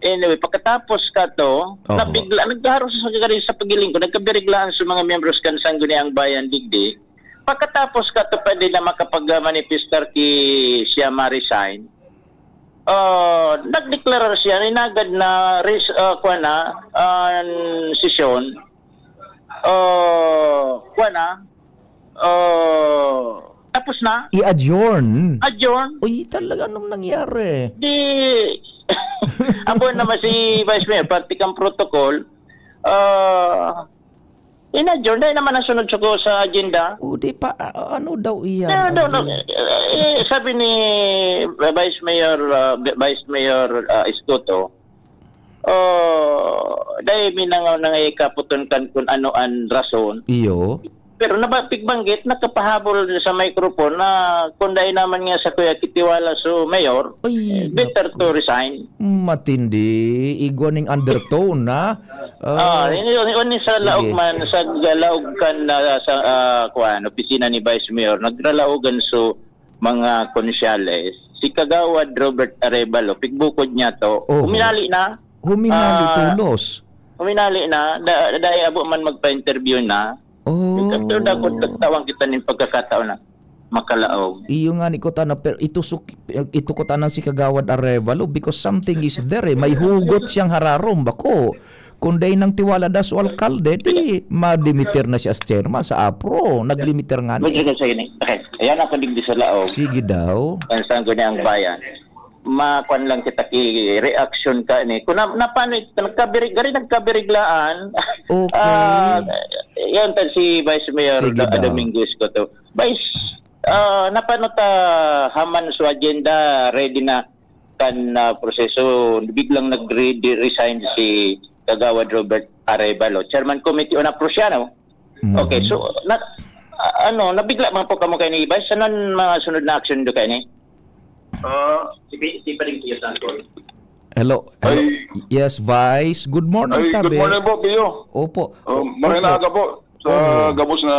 anyway, pagkatapos ka to, Oho. nabigla, nagkaroon sa, sa pagiling ko, nagkabiriglaan sa mga miyembros kan Sangguniang Bayan digdi. Pagkatapos ka to, pwede na makapag-manifestar ki siya ma-resign. Ah, nagdeklarar siya, inagad na res-, ah, kuwan na, ah, sesyon. Ah, kuwan na, ah, tapos na. I-adjourn? Adjourn. Uy, talaga, anong nangyari? Di, abo naman si Vice Mayor, parte kang protocol. Ah, in-adjourn, dahil naman nasunod sa ko sa agenda. O, di pa, a-, ano daw iyan? No, no, no. Ano? Eh, sabi ni Vice Mayor, ah, Vice Mayor, ah, Escoto, oh, dahil minangaw na nga ikaputon kan kung ano ang rason. Iyo. Pero nabapigbanggit, nakapahabol sa microphone na kung dai naman nga sa kuya kitiwala so mayor, Ay, eh, better naku. to resign. Matindi. Igwa ning undertone, ha? Ah, Ah, ini, ini, ini sa sige. laog man, sa laog kan, ah, sa, ah, kuwan, opisina ni Vice Mayor, nagralaogan so mga konsyales. Si Kagawad Robert Arevalo, pigbukod niya to, Oho. huminali na. Huminali Ah, tulos. huminali na, da-, dai abo man magpa-interview na. Oh. Ito, ito, dapat tawang kita ning pagkakataon na makalaog. Iyo nga ni kutana, pero ito suk-, ito kutana si Kagawad Arevalo because something is there eh. May hugot siyang hararom, bako. Kung dai nang tiwala da sa alkalde, di madimitir na siya as chairman sa apro. Naglimiter nga ni. Sige, sige, sige. Okay. Ayan ako digdi sa laog. Sige daw. Ang Sangguniang Bayan. Makuan lang kita ki reaction ka ni. Kung na, na paano ito, nagkabiri-, gari nagkabiriglaan. Okay. Ah, yun, tan si Vice Mayor Sige Do-, daw. Dominguez ko to. Vice, ah, napano ta haman so agenda, ready na kan, ah, proseso, biglang nag-re-, resign si Kagawad Robert Arevalo, Chairman Committee on Aprosiano. Mhm. Okay, so, na, ah, ano, nabigla man po kamo kay ni Vice? Sanon mga sunod na action do kay ni? Ah, si Pi-, si Pading Pio Santos. Hello. Hello. Ay. Yes, Vice. Good morning, Ay, good Tabi. morning po, Pio. Opo. Um, O-, maray na opo. aga po sa Oho. gabos na,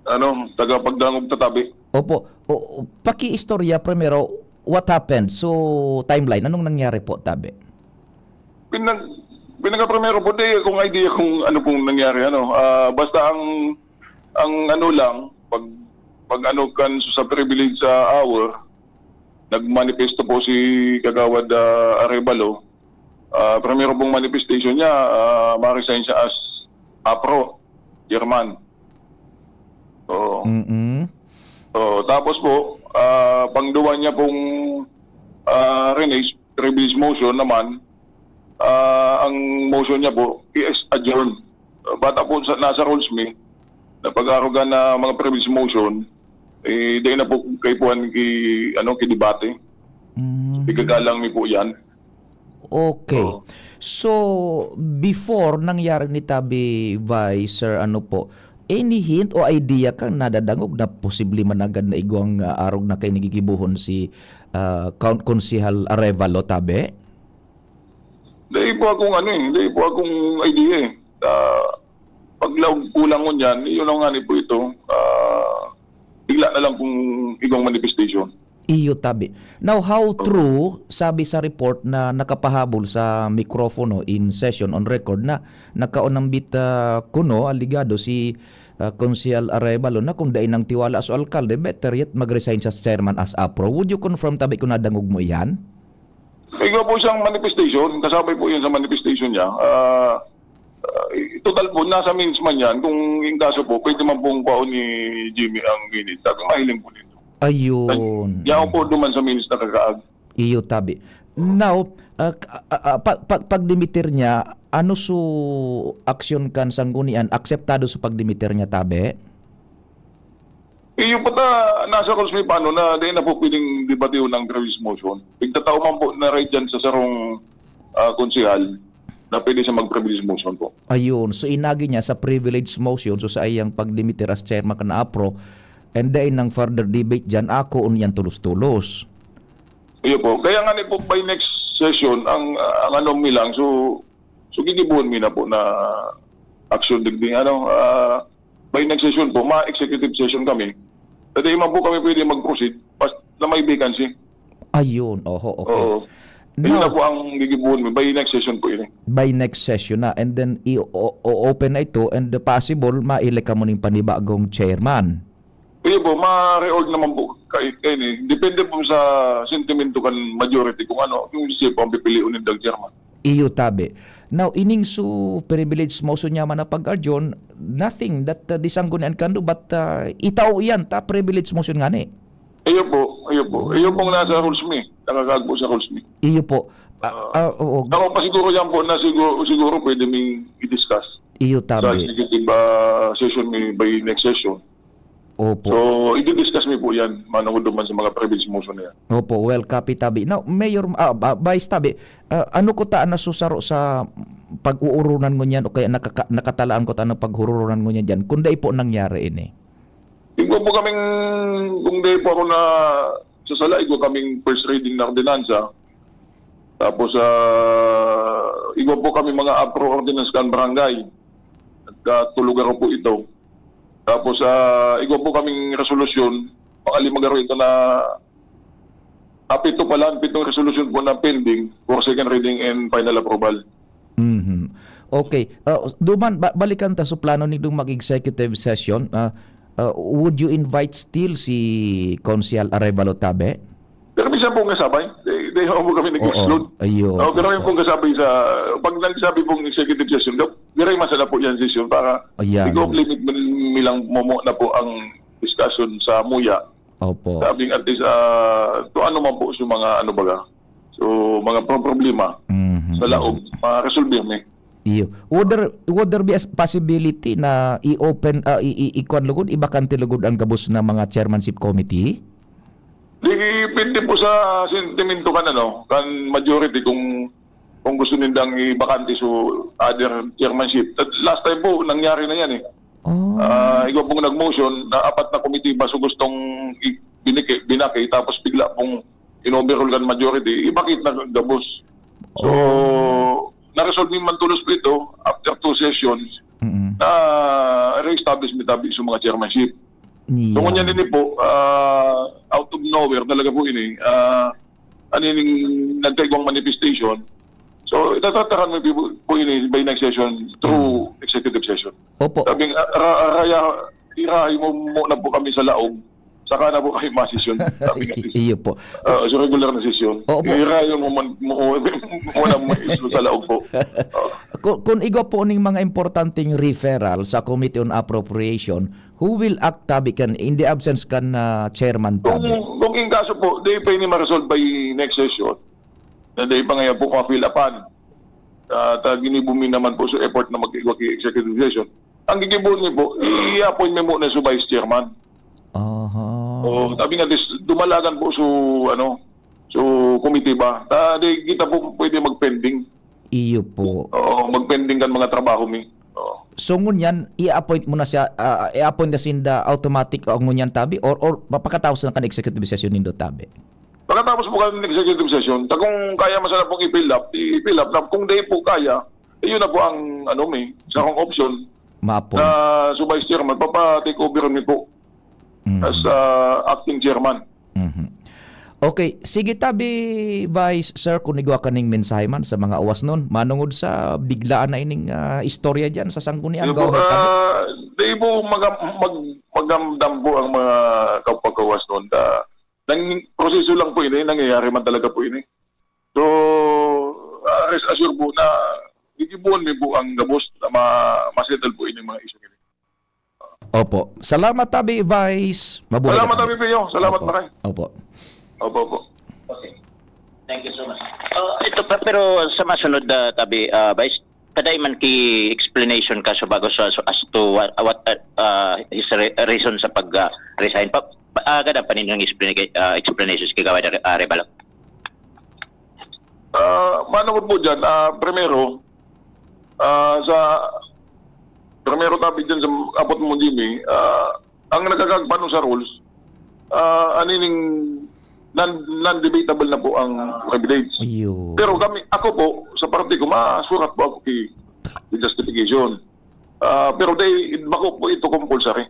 ano, tagapagdangog ta, Tabi. Opo. O, o, paki-istorya primero, what happened? So, timeline, anong nangyari po, Tabi? Pinag-, pinagkaprimero po, di akong idea kung ano pong nangyari, ano. Ah, basta ang, ang ano lang, pag, pag ano kan sa privilege sa hour, nagmanifesto po si Kagawad, ah, Arevalo. Ah, primero pong manifestation niya, ah, ma-resign siya as apro, chairman. Oo. Mm-mm. Oo, tapos po, ah, pangduwa niya pong, ah, Rene's privilege motion naman, ah, ang motion niya po, i-adjourn. Ah, bata po sa, nasa rules mi, na pag-arugan na mga privilege motion, eh, dahil na po kay puwan ki, ano, ki debate. Mm. Igagalang mi po yan. Okay. Oo. So, before nangyari ni Tabi Vice, sir, ano po, any hint o idea kang nadadangog na posible man agad na igwang, ah, arog na kay nagigibuhon si, ah, Count Konsehal Arevalo, Tabi? Dai po akong ano eh, dai po akong idea eh. Ah, paglaog ko lang ngunyan, yun lang nga ni po ito. Ah, bigla na lang kung igwang manifestation. Iyo tabi. Now, how true, sabi sa report na nakapahabol sa mikropono in session on record na nakaunambit, ah, kuno, alegado si, ah, Konsehal Arevalo na kung dai nang tiwala sa alkalde, better yet mag-resign sa chairman as APRO. Would you confirm tabi kung nadangog mo iyan? Igwa po siyang manifestation, kasabay po yan sa manifestation niya. Ah, ah, total po, nasa minutes man yan. Kung yung kaso po, pwede man pong kwaon ni Jimmy ang minutes. Sabi, mahiling po nito. Ayun. Yaon po duman sa minutes na kakaag. Iyo tabi. Now, ah, k- ah, ah, pag, pag, pagdimiter niya, ano su aksyon kan sanggunian? Akseptado su pagdimiter niya tabi? Iyo po ta, nasa rules mi paano na dahil na po pwedeng debatihon ang previous motion. Pagtatao man po na right dyan sa sarong ah, konsehal na pwede siya mag-privilege motion po. Ayun. So, inagi niya sa privilege motion, so sa iyang pagdimiter as chairman kan APRO, and then nang further debate dyan, ako niyan tulos-tulos. Iyo po. Kaya nga ni po by next session, ang, ang ano mi lang, so, so gigibuhon mi na po na action digdi, ano, ah, by next session po, ma-executive session kami. Pwede man po kami pwede mag-proceed pas na may vacancy. Ayun, oho, okay. Oo. Yun na Now, po ang gigibuhon mi. By next session po yun eh. by next session na, and then i-open na ito, and the possible, maelek ka mo ning panibagong chairman. Iyo po, ma-reorg naman po kayo, kayo eh. Depende po sa sentimento kan majority kung ano, kung siya po ang pipiliin ng chairman. Iyo tabi. Now, ining su privilege motion niya man na pag-arjon, nothing that uh, the sanggunian can do, but uh, itao iyan ta privilege motion ngani. Iyo po, iyo po. Iyo pong nasa rules mi. Nakakaag po sa rules mi. Iyo po. Ah, ah, oo. Ako pa siguro yan po na siguro, siguro pwede ming i-discuss Iyo sa tabi. executive ah, session mi by next session. Opo. So, i-discuss mi po yan, manungod naman sa mga privilege motion na yan. Opo, well, copy tabi. Now, Mayor, ah, ah, Vice tabi, ah, ano ko ta ang nasusaro sa pag-uurunan ngunyan o kaya nakaka- nakatalaan ko ta ang paghururunan ngunyan dyan? Kung dai po nangyari ini. Igwa po kaming, kung di po ako na sasala, igwa kaming first reading na ordinansa. Tapos, ah, igwa po kami mga apro ordinance kan barangay. Nagkatulog ako po ito. Tapos, ah, igwa po kaming resolusyon, mga lima garo ito na, ah, pito pala, pitong resolusyon po na pending for second reading and final approval. Mhm. Okay. Ah, duman, ba- balikan ta sa plano nindong mag-executive session. Ah, ah, would you invite still si Konsehal Arevalo Tabe? Pero minsan po nga sabay, they, they ako kami nag-exclude. Ayun. Oh, pero yung pong kasabay sa, pag nagsabi pong executive session, daw, diray masala po yan session para Ayan. i-complement man nilang momo na po ang discussion sa muya. Opo. Sabing at least, ah, to ano man po sa mga ano baga, so mga pro- problema Mhm. sa laog, ma-resolve yan eh. Iyo. Would there, would there be a s- possibility na i-open, ah, i- i- ikuan lugod, ibakante lugod ang gabos na mga chairmanship committee? Depende po sa sentimento kan ano, kan majority kung kung gusto nindang ibakante so other chairmanship. At last time po, nangyari na yan eh. Oh. Ah, igwa pong nag-motion na apat na komitiba so gustong i- biniki, binaki, tapos bigla pong in-overrule kan majority, ibakit na gabos. So, na-resolve man tulos po ito after two sessions Mm-mm. na re-establish mi tabi sa mga chairmanship. Yeah. So, ngunyan ini po, ah, out of nowhere talaga po ini, ah, ano yung nagkaigwang manifestation. So, itatatakan mo po, po ini by next session through executive session. Opo. Sabi nga, ra, raya, irahay mo muna po kami sa laog, saka na po kami masesyon. Sabi nga, Iyo po. ah, sa regular na session. Opo. Irahay mo man, mo, muna mo sa laog po. Oh. Kung, kung igwa po ning mga importanteng referral sa Committee on Appropriation, who will act tabi kan in the absence kan ah, chairman Kung, tabi? kung in kaso po, di pa ini ma-resolve by next session, na di pa ngayon po ma-fill upan. At uh, ginibo mi naman po sa effort na mag-executive session. Ang gigibuhon niyo po, i-appoint mo muna sa vice chairman. Aha. O, sabi nga, dis, dumalagan po sa, ano, sa committee ba? Ta, di kita po pwede mag-pending. Iyo po. Oo, mag-pending kan mga trabaho mi. Oo. So ngunyan, i-appoint mo na siya, ah, i-appoint na sinda automatic o ngunyan tabi or or mapakatapos na kan executive session nindo tabi? Pagkatapos po kan executive session, ta kung kaya masala pong i-fill up, i-fill up na. Kung di po kaya, yun na po ang ano mi, sa akong option Ma-appoint. Na so vice chairman, papa-take over mi po Mhm. as uh, acting chairman. Mhm. Okay, sige tabi, Vice Sir, kun igwa kaning mensahe man sa mga awasnon, manongod sa biglaan na ining, ah, istorya diyan sa Sangguniang Hello po, Gawad tabi. Ah, di po magam-, mag-, magamdam po ang mga kapwa ko awasnon. Ah, nang proseso lang po ini, nangyayari man talaga po ini. So, ah, rest assure po na gigibuhon mi po ang gabos na ma-, ma-settle po ining mga issue ini. Opo. Salamat tabi, Vice. Mabuhay ka Salamat tabi. tabi, Pio. Salamat, Opo. Maray. Opo. Opo, opo. Okay. Thank you so much. Ah, ito pa, pero sa masunod, ah, tabi, ah, Vice, kadai man ki explanation ka sa bago sa, as to what, what, ah, ah, his re-, reason sa pag, ah, resign pa, pa, ah, kada pa ninyong explain-, ah, explanations kay Gawad Are-, Arevalo? Ah, manungod po dyan, ah, primero, ah, sa, primero tabi dyan sa apot mo, Jimmy, ah, ang nagkakagpano sa rules, ah, anining non-, non-debatable na po ang privilege. Iyo. Pero kami, ako po, sa parte ko, masurat po ako ki, ki justification. Ah, pero they, bako po ito compulsory.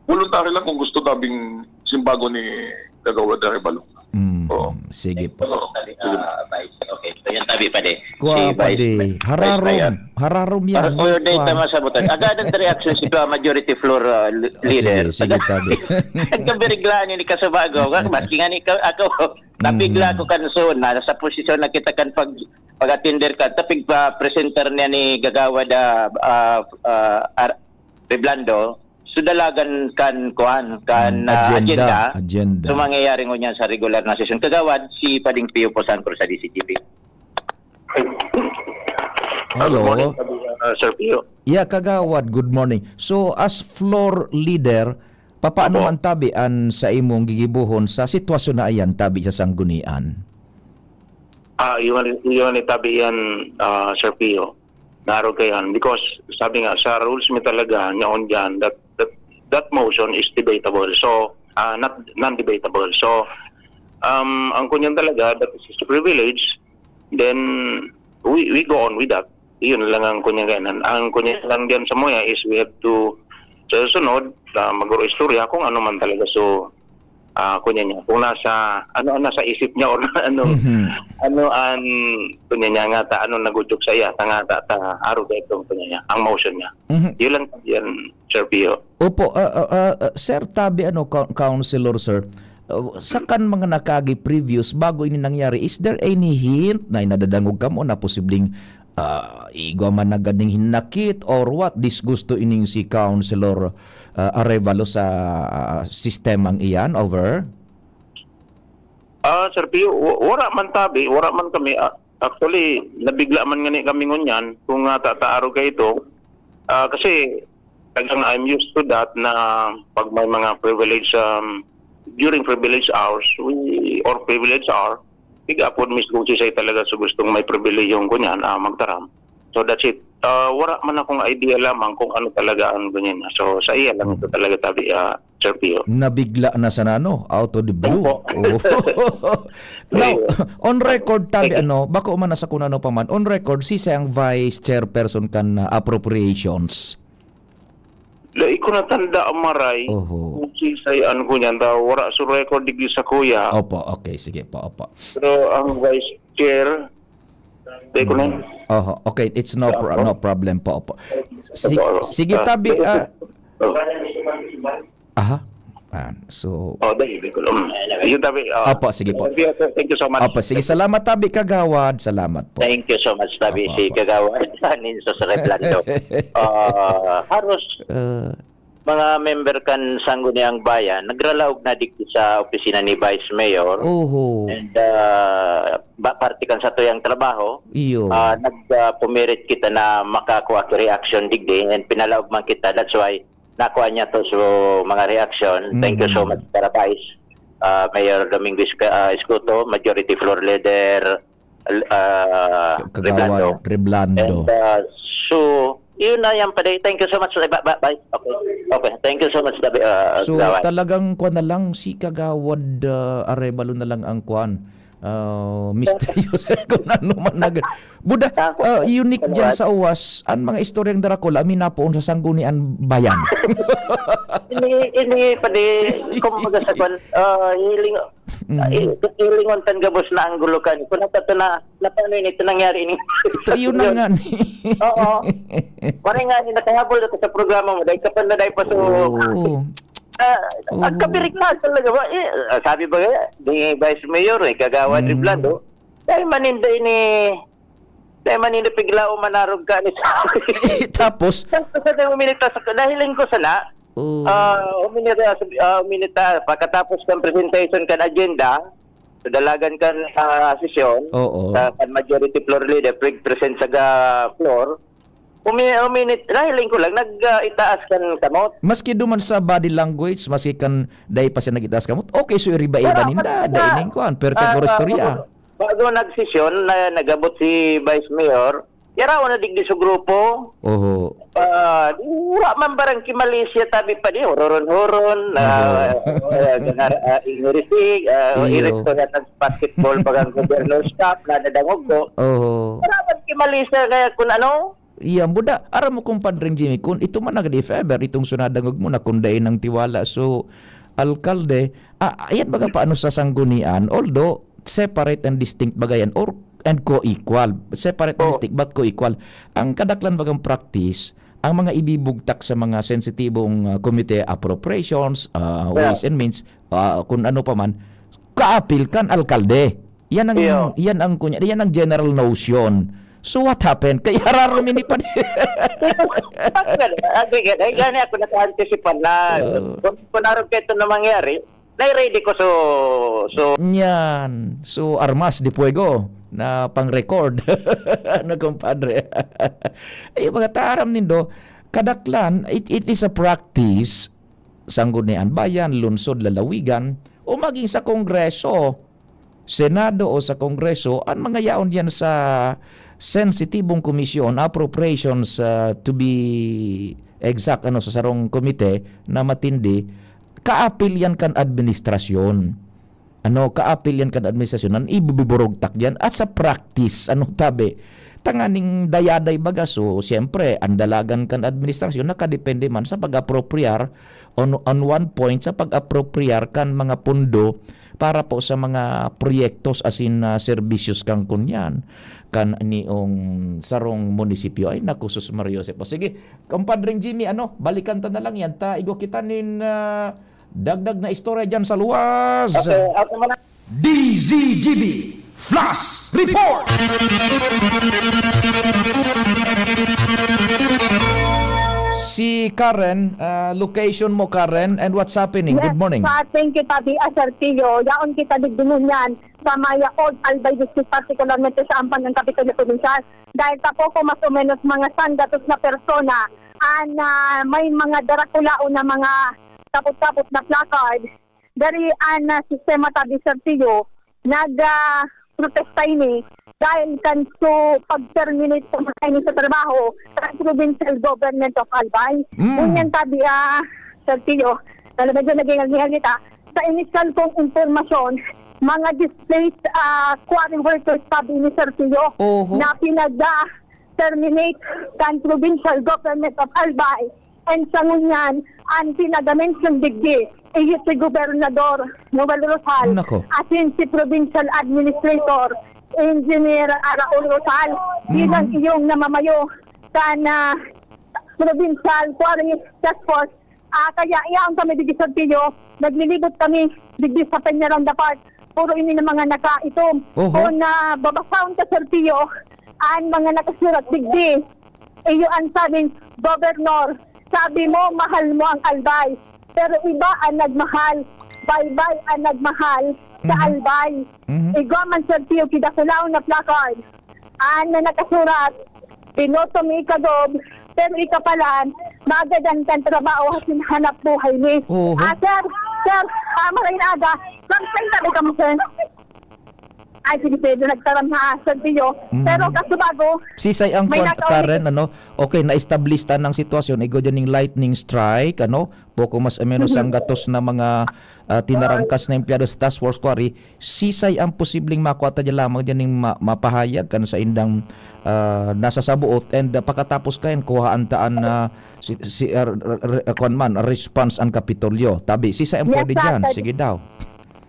Voluntary lang kung gusto tabing simbago ni Kagawad Arevalo. Mm, Oo. sige po. Oo. Sige. Ah, Vice. Okay. So, yan tabi, padi. Kwa, Si Vice, padi. Vice Hararom. Mayor. Hararom yan. Ah, or dahil Kwa. tama sa butan. Agad ang reaction si Kwa Majority Floor, ah, li-, Ah, leader. sige, sige, tabi. Nagkabiriglaan yun ni Kasubago. Maski nga ni Ka-, ako, nabigla Mm. ako kan soon. Nasa posisyon na kita kan pag, pag-attender ka. Tapig pa presenter niya ni Gagawad, ah, ah, ah, Ar-, Reblando. So, dalagan kan, kuan, kan, Mm, ah, agenda. agenda. Agenda. So, mangyayari ngunyan sa regular na sesyon. Kagawad, si Pading Pio po San Cruz sa D C G P. Hello. Good morning, uh, Sir Pio. Yeah, Kagawad, good morning. So, as floor leader, papaano Opo. man tabi an sa imong gigibohon sa sitwasyon na ayan tabi sa sanggunian? Ah, iyon, iyon itabi yan, ah, Sir Pio. Naaro kayan. Because, sabi nga, sa rules mi talaga, nyaon dyan, that, that, that motion is debatable. So, ah, not, non-debatable. So, um, ang kunyan talaga, that is his privilege, then we, we go on with that. Iyon lang ang kunyan kayan. Ang kunyan lang dyan sa muya is we have to, sa sunod, ah, maguro istorya kung ano man talaga. So, ah, kunya niya, kung nasa, ano ang nasa isip niya or ano, Mhm. ano ang, kunya niya nga ta, ano nagudyok sa iya, ta nga ta, ta, aro ka itong, kunya niya, ang motion niya. Mhm. Yun lang yan, Sir Pio. Opo, ah, ah, ah, ah, Sir Tabi, ano, coun-, Councilor, sir, ah, sa kan mga nakagi previous, bago ini nangyari, is there any hint na inadadangog kamo na posibleng ah, igwa man na gading hinakit or what, disgusto ining si Councilor, ah, Arevalo sa, ah, sistemang iyan, over? Ah, Sir Pio, wa-, wala man tabi, wala man kami. Ah, actually, nabigla man ngani kami ngunyan kung, ah, tataarog ka ito. Ah, kasi talagang I'm used to that na pag may mga privilege, um, during privilege hours, we, or privilege hour, igapod mismo si Say talaga sa gustong may pribilehiyong kunyan, ah, magtaram. So that's it. Ah, wala man akong idea lamang kung ano talaga ang ganyan. So sa iya lang ito Mm. talaga tabi, ah, Sir Pio. Nabigla na sana, no? Out of the blue. Opo. Oo. Now, Ayun. on record, tabi, Thank you. ano, bako man nasa kung ano pa man, on record, si Say ang vice chairperson kan, ah, appropriations. Dai ko natanda ang maray Oho. kung sisay an kunyan daw. Wala sa record digdi sa kuya. Opo, okay. Sige po, opo. Pero ang vice chair, dai ko na. Hmm. Oho, okay. It's no Opo. pro-, no problem po, opo. Si-, Opo, opo. sige, Ah, tabi, pero ah, Oh. Aha. Ah, so Oh, dai, dai ko lang. Yun, tabi, ah, Opo, sige po. thank you, thank you so much. Opo, sige. Thank you. Salamat, tabi, Kagawad. Salamat po. Thank you so much, tabi, Opo, si opo. Kagawad Ninsos Reblando. Ah, haros Uh, mga member kan Sangguniang Bayan, nagralaog na digdi sa opisina ni Vice Mayor. Oho. And, ah, ba, parte kan satuyang trabaho, Iyo. ah, nag, ah, pumirit kita na makakuha ki reaction digdi and pinalaog man kita. That's why nakuha niya to. So, mga reaction. Thank you so Mm. much, Sir Vice. Ah, Mayor Domingo Esca-, ah, Escuto, Majority Floor Leader, ah, Kagawad Reblando. Reblando. And, ah, so, yun na yan, pare. Thank you so much. Bye, bye, bye. Okay. Okay. Thank you so much, Dabi-, ah, So, Gawad. talagang kwan na lang, si Kagawad, ah, Arevalo na lang ang kwan. Ah, misteryoso kung ano man nag-, Buda, Ako, ah, unique Kagawad. dyan sa uwas, ang mga istoryang Dracula, amin na poon sa Sangguniang Bayan. Ini, ini, pwede, kumbaga sa kwan, ah, hiling, Mhm. Ay, hilingon tan gabos na ang gulo kan. Kung nata to na, na paano yun ito nangyari ini? Ito yun na nga ni. Oo. Pare nga ni, nakahabol ako sa programa mo. Dahil ka pa na dahil pa so, Oo. ah, ang Oo. kabiriktahan talaga ba? Eh, ah, sabi ba kaya, ni Vice Mayor, eh, Kagawad Mhm. Reblando, dahil maninda ini, dahil maninda pigla o manarog ka ni sa Eh, tapos? Tapos sa uminit sa, dahil ko sana, Oo. ah, uminit, ah, uminit, ah, pagkatapos ng presentation kan agenda, sa dalagan kan, ah, sesyon, Oo. sa kan majority floor leader, pre-, present sa ga-, floor, umi-, uminit, nahiling ko lang, nag, ah, itaas kan kamot. Maski duman sa body language, maski kan dai pa siya nag-itaas kamot, okay, so iriba-iba Wala, ninda, wala. dai ning kuan, pero Ah, tagpuro ah, istorya. bago, bago nagsesyon, na, nagabot si Vice Mayor, yaraw na digdi sa grupo. Oho. Ah, wala man barang kimali siya, tabi pa di, horon-horon, ah, Oho. ah, ganar-, ah, iniritig, ah, Iyo. irit ko na tag basketball, bagang gobyerno staff, nadadangog ko. Oho. Wala man kimali siya, kaya kung ano, Iya, buda, aram mo, Kumpadreng Jimmy, kung ito man na, if ever, itong sunadangog mo na kung dai nang tiwala, so, alkalde, ah, ayan baga paano sa sanggunian, although separate and distinct baga yan, or, and co-equal. Separate and Oh. distinct, but co-equal. Ang kadaklan bagang practice, ang mga ibibugtak sa mga sensitibong, ah, komite, appropriations, ah, Yeah. ways and means, ah, kung ano pa man, kaapil kan alkalde. Yan ang, Iyo. yan ang kunya, yan ang general notion. So what happened? Kaya raro mini pa di. Bakit? Ah, sige. Ay, gani ako naka-anticipan na Oo. kung, kung narog ka ito na mangyari, na-ready ko so, so Yan. So, armas de fuego na pang-record. Ano, kumpadre? Ay, mga taram nindo, kadaklan, it, it is a practice, sanggunian bayan, lungsod, lalawigan, o maging sa Kongreso, Senado o sa Kongreso, ang mga yaon diyan sa sensitibong komisyon, appropriations, ah, to be exact, ano, sa sarong komite na matindi, kaapil yan kan administrasyon. Ano, kaapil yan kan administrasyon, an ibibiburugtak diyan at sa practice, ano, tabi. Tanganing dayaday baga, so, siyempre, ang dalagan kan administrasyon nakadepende man sa pag-apropriar on, on one point, sa pag-apropriar kan mga pondo para po sa mga proyektos asin, ah, serbisyos kan kunyan, kan niong sarong munisipyo. Ay, naku, sus, Maria Josep. O, sige, Kumpadreng Jimmy, ano, balikan ta na lang yan. Ta, igwa kita nin, ah, dagdag na istorya dyan sa luwas. Okay, ako naman. D Z G B Flash Report! Si Karen, ah, location mo, Karen, and what's happening? Yes, Good morning. Sa ating kita di asertiyo, yaon kita digdi ngunyan sa may Old Albay District, partikularmente sa Ampan ng Kapitolyo Provincial. Dahil sa poko, mas o menos mga sanggatos na persona, an, ah, may mga darakulaon na mga kapot-kapot na placard. Dari an, ah, sistema tabi sertiyo, nag, ah, protesta ini dahil kan su pag-terminate sa mga ini sa trabaho sa provincial government of Albay. Mm. Ngunyan tabi, ah, sertiyo, na medyo naging agnihan kita. Sa inisyal kong impormasyon, mga displaced, ah, quarry workers tabi ni sertiyo Oho. na pinag, ah, terminate kan provincial government of Albay. And sa ngunyan, an pinagamention digdi, iyo si Gobernador Noel Rosal, Nako. asin si Provincial Administrator, Engineer Raul Rosal, Mhm. bilang iyong namamayo kan, ah, Provincial Quarry Task Force. Ah, kaya iyaon kami digdi sa Tiyo, naglilibot kami digdi sa Peñaranda Park. Puro ini na mga nakaitom. Oho. Kung, ah, babasahon ka, Sir Tiyo, an mga nakasurat digdi, iyo an sabing, "Gobernador, sabi mo, mahal mo ang Albay. Pero iba an nagmahal. Baybay an nagmahal sa Mhm. Albay." Mhm. Igwa man, Sir Tiyo, kidakulaon na placard. An na nakasurat, "Binoto mi ika, Gob, pero ika pala, magadan kan trabaho asin hanap buhay mi." Oho. Ah, sir, sir, ah, maray na aga. Sir, sir, sabi ka mo, sir? Ay, sige, sir, nagtaram ha, Sir Tiyo. Mhm. Pero kaso bago, Sisay ang may kwan, nakauli. Karen, ano? Okay, na-establish ta ng sitwasyon, igo dyan ning lightning strike, ano? Poko mas o menos Mhm. sanggatos na mga, ah, tinarangkas na empleyado sa Task Force Quarry. Sisay ang posibleng makua ta dyan lamang dyan ning ma-, mapahayag kan saindang, ah, nasa sabuot, and, ah, pakatapos kayan, kuhaan ta an, ah, si, si, ah, r-, r-, r-, kwan man, response an Kapitolyo. Tabi, sisay ang Yes, pwede sir. dyan? Pwede. Sige daw.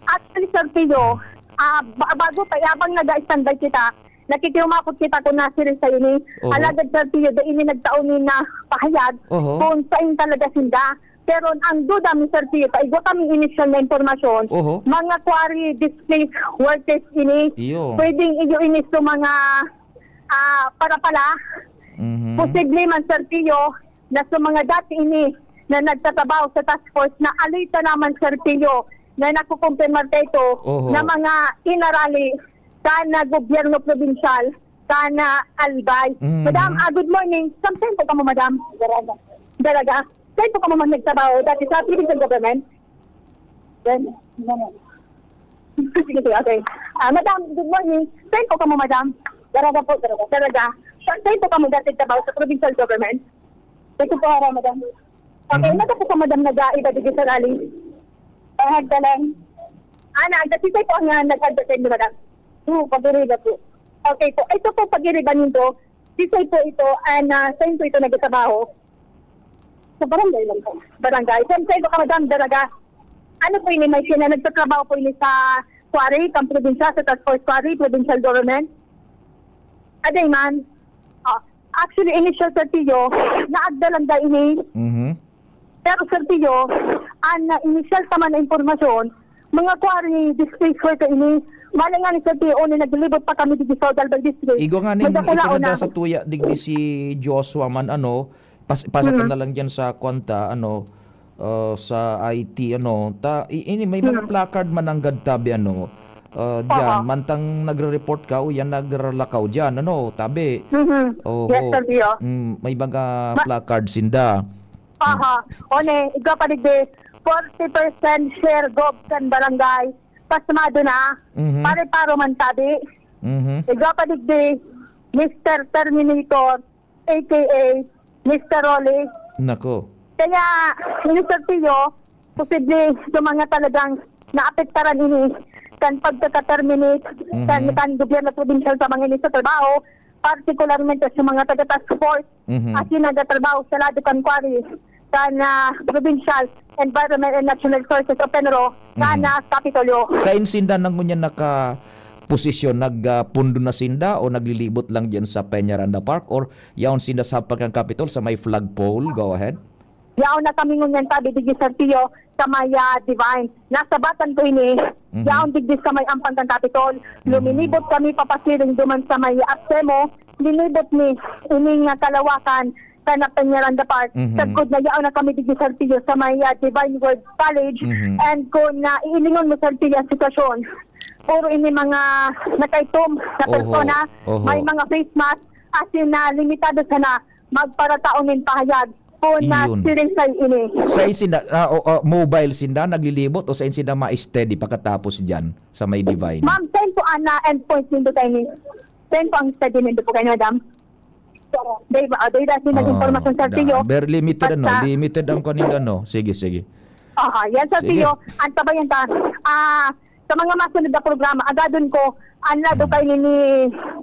Actually, Sir Pio, ah, ba- bago pa, habang nag-standby kita, nakikiumapot kita kung nasiring sa ini. Oho. Alagad, Sir Pio, dai ini nagtao ni na pahayag Oho. kung saan talaga sinda. Pero ang duda mi, Sir Pio, sa igwa kami initial na impormasyon, Oho. mga quarry displaced workers ini, Iyo. pwedeng iyo ini sa mga ah, para pala, Mhm. posible man, Sir Pio, na sa mga dati ini na nagtatrabaho sa task force na alita naman, Sir Pio, na nakukumpirmar ka ito Oho. na mga inarali sa na gobyerno probinsyal, sa na Albay. Mhm. Madam, ah, good morning. Samsay po kamo, madam? Daraga. Daraga. Saan po kamo man nagtrabaho dati sa provincial government? Then, ano? Sige, sige, okay. Ah, madam, good morning. Saan po kamo, madam? Daraga po, Daraga. Daraga. Sa, saan po kamo dati trabaho sa provincial government? Dito po, ara, madam. Okay, Mhm. nata po ka, madam, nag-aida digdi sa rally? Pahagda lang. Ana, ang dati po ang, ah, nag-advertise ni madam. Oo, pag-iriba po. Okay po. Ito po, pag-iriba nindo. Sisay po ito, ah, na, saan po ito nagtatrabaho? Sa barangay lang po. Barangay. Saan, saan po ka, madam, Daraga? Ano po ini, may sina nagtatrabaho po ini sa quarry, kang probinsya, sa task force quarry, provincial government? Aday man. Ah, actually, initial, Sir Pio, naagda lang da ini. Mhm. Pero, Sir Pio, ang, ah, initial pa man na impormasyon, mga quarry displaced worker ini. Bale nga ni, Sir Pio, ni naglibot pa kami digdi sa Albay District. Igwa nga ning May dakula itinanda ona. sa tuya digdi si Joshua man, ano, pas-, pasatan Mm. na lang dyan sa kwanta, ano, uh, sa I T, ano, ta, i-, ini, may mga Mm. placard man nanggad tabi, ano, uh, dyan, Oo. mantang nagre-report ka, o yan, nagralakaw dyan, ano, tabi. Mhm. Oho. Yes, Sir Pio. Mm, may mga Ma- placard sinda. Aha. One, igwa pa digdi, forty percent share gov kan barangay, pasmado na, Mhm. pare-paro man tabi. Mhm. Igwa pa digdi, Mister Terminator, A K A Mister Rolly. Nako. Kaya, Mister Pio, posible sa mga talagang naapektaran ini, kan pagkaka-terminate, Mhm. kan, kan gobyerno probinsyal sa mga ini sa trabaho, partikularmente sa mga taga-task force, Mhm. asin nagatrabaho sa lado kan quarry, kan, ah, Provincial Environment and Natural Resources o PENRO, kan, Mhm. ah, Kapitolyo. Sain sinda na ngunyan nakaposisyon? Nag, ah, pundo na sinda o naglilibot lang diyan sa Peñaranda Park or yaon sinda sa hapag kan Capitol sa may flagpole? Go ahead. Yaon na kami ngunyan, tabi digdi, Sir Pio, sa may, ah, Divine. Nasabatan ko ini, Mhm. yaon digdi sa may ampan kan Capitol. Mhm. Lumilibot kami papasiring duman sa may Apsemo. Linibot ni ini nga kalawakan kan Peñaranda Park. Mhm. Sagkod na yaon na kami digdi, Sir Pio, sa may, ah, Divine Word College. Mhm. And kung, ah, iilingon mo, Sir Pio, ang sitwasyon, puro ini mga nakaitom na Oho. persona, Oho. may mga face mask, asin na limitado sana magparatao nin pahayag kung Iyon. nasiring sa ini. Sain sinda, ah, o, o, mobile sinda, naglilibot, o sain sinda ma-steady pakatapos diyan sa may Divine? Ma'am, saan po ang, ah, endpoint nindo tayo ni? Saan po ang steady nindo po kayo, madam? Dahil ba, ah, dahil dati ng Ah, impormasyon sa da-, tiyo. Very limited, ano, Basta limited ang kanila, no? Sige, sige. Aha, yan sa Sige. tiyo. Ang tabayan ta. Ah, sa mga masunod na programa, agadon ko, ang lado Mm. kay ni, ni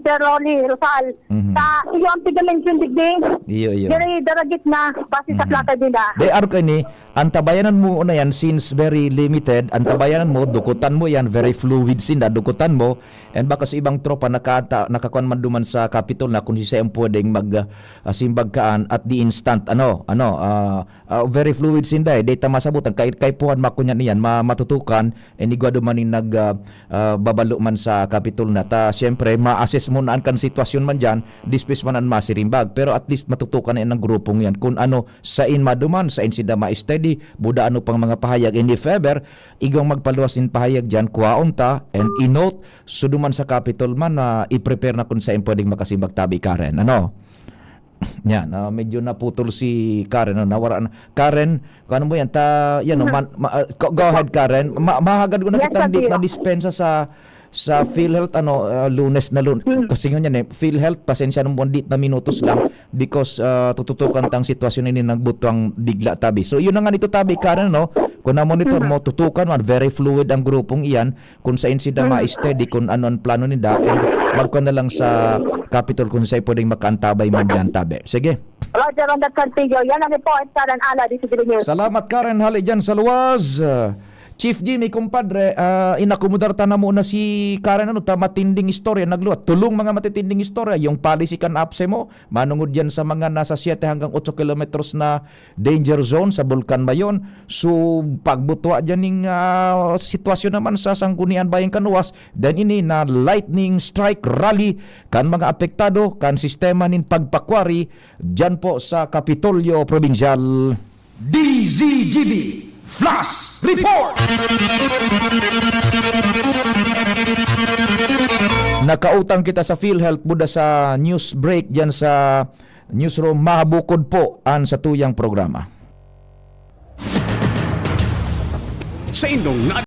Sir Rolly Rosal. Mhm. Sa iyo ang piga-mention digdi. Iyo, iyo. Diri, daragit na, base sa Mhm. plaka din na. Di, aro kay ni, ang tabayanan mo na yan, since very limited, ang tabayanan mo, dukutan mo yan, very fluid sinda, dukutan mo, and baka sa ibang tropa, nakata-, nakakuan man duman sa Capitol na kung siya ang pwedeng mag, ah, simbag kaan at the instant, ano, ano, ah, ah, very fluid sinda eh. Di ta masabutan, kay, kay puhan makunyan iyan, ma-, matutukan, and igwa duman yung nag, ah, ah, babalo man sa Capitol na. Ta, siyempre, ma-assess mo na an kan sitwasyon man dyan, dispis man an masirimbag. Pero at least matutukan na yan ng grupong yan. Kung ano, sain maduman, sain sinda ma-steady, buda ano pang mga pahayag. And if ever, igwang magpaluwas nin pahayag dyan, kuhaon ta, and i-note, so duman sa Capitol man, na i-prepare na kung sain pwedeng makasimbag tabi, Karen. Ano? Yan, ah, medyo naputol si Karen, no? Nawara na. Karen, kung ano mo yan, ta, yan, no, Mhm. man, ma-, ah, go, go ahead, Karen. Ma-, mahagad ko na Yes, kitang sir, di-, Pio. na dispensa sa, sa PhilHealth, ano, ah, Lunes na Lun-, Hmm. kasi ngunyan, eh, PhilHealth, pasensya na mo, di na minutos lang because, ah, tututukan tang sitwasyon ini nagbutwang bigla, tabi. So, yun na nga nito, tabi, Karen, no? Kung na-monitor Mhm. mo, tutukan man, very fluid ang grupong iyan. Kung sain sinda Mm. ma-steady kung ano ang plano ninda, and magkuha na lang sa Capitol kung saan pwedeng makaantabay man dyan, tabi. Sige. Roger on the Santiago. Yan ang report, Karen Ala, D C News. Salamat, Karen. Hali dyan sa luwas. Ah, Chief Jimmy, kumpadre, ah, inakomodar ta na muna si Karen, ano, ta matinding istorya, nagluwat. Tulong mga matitinding istorya, yung policy kan APSEMO, manungod yan sa mga nasa siyete hanggang otso kilometros na danger zone sa Bulkan Mayon. So, pagbutwa dyan ning, ah, sitwasyon naman sa Sangguniang Bayang Canoas, then ini na lightning strike rally kan mga apektado kan sistema nin pagpakwari dyan po sa Kapitolyo Probinsyal. D Z G B Flash Report! Nakautang kita sa PhilHealth, buda sa news break dyan sa newsroom. Mahabukod po an satuyang programa. Sa indong na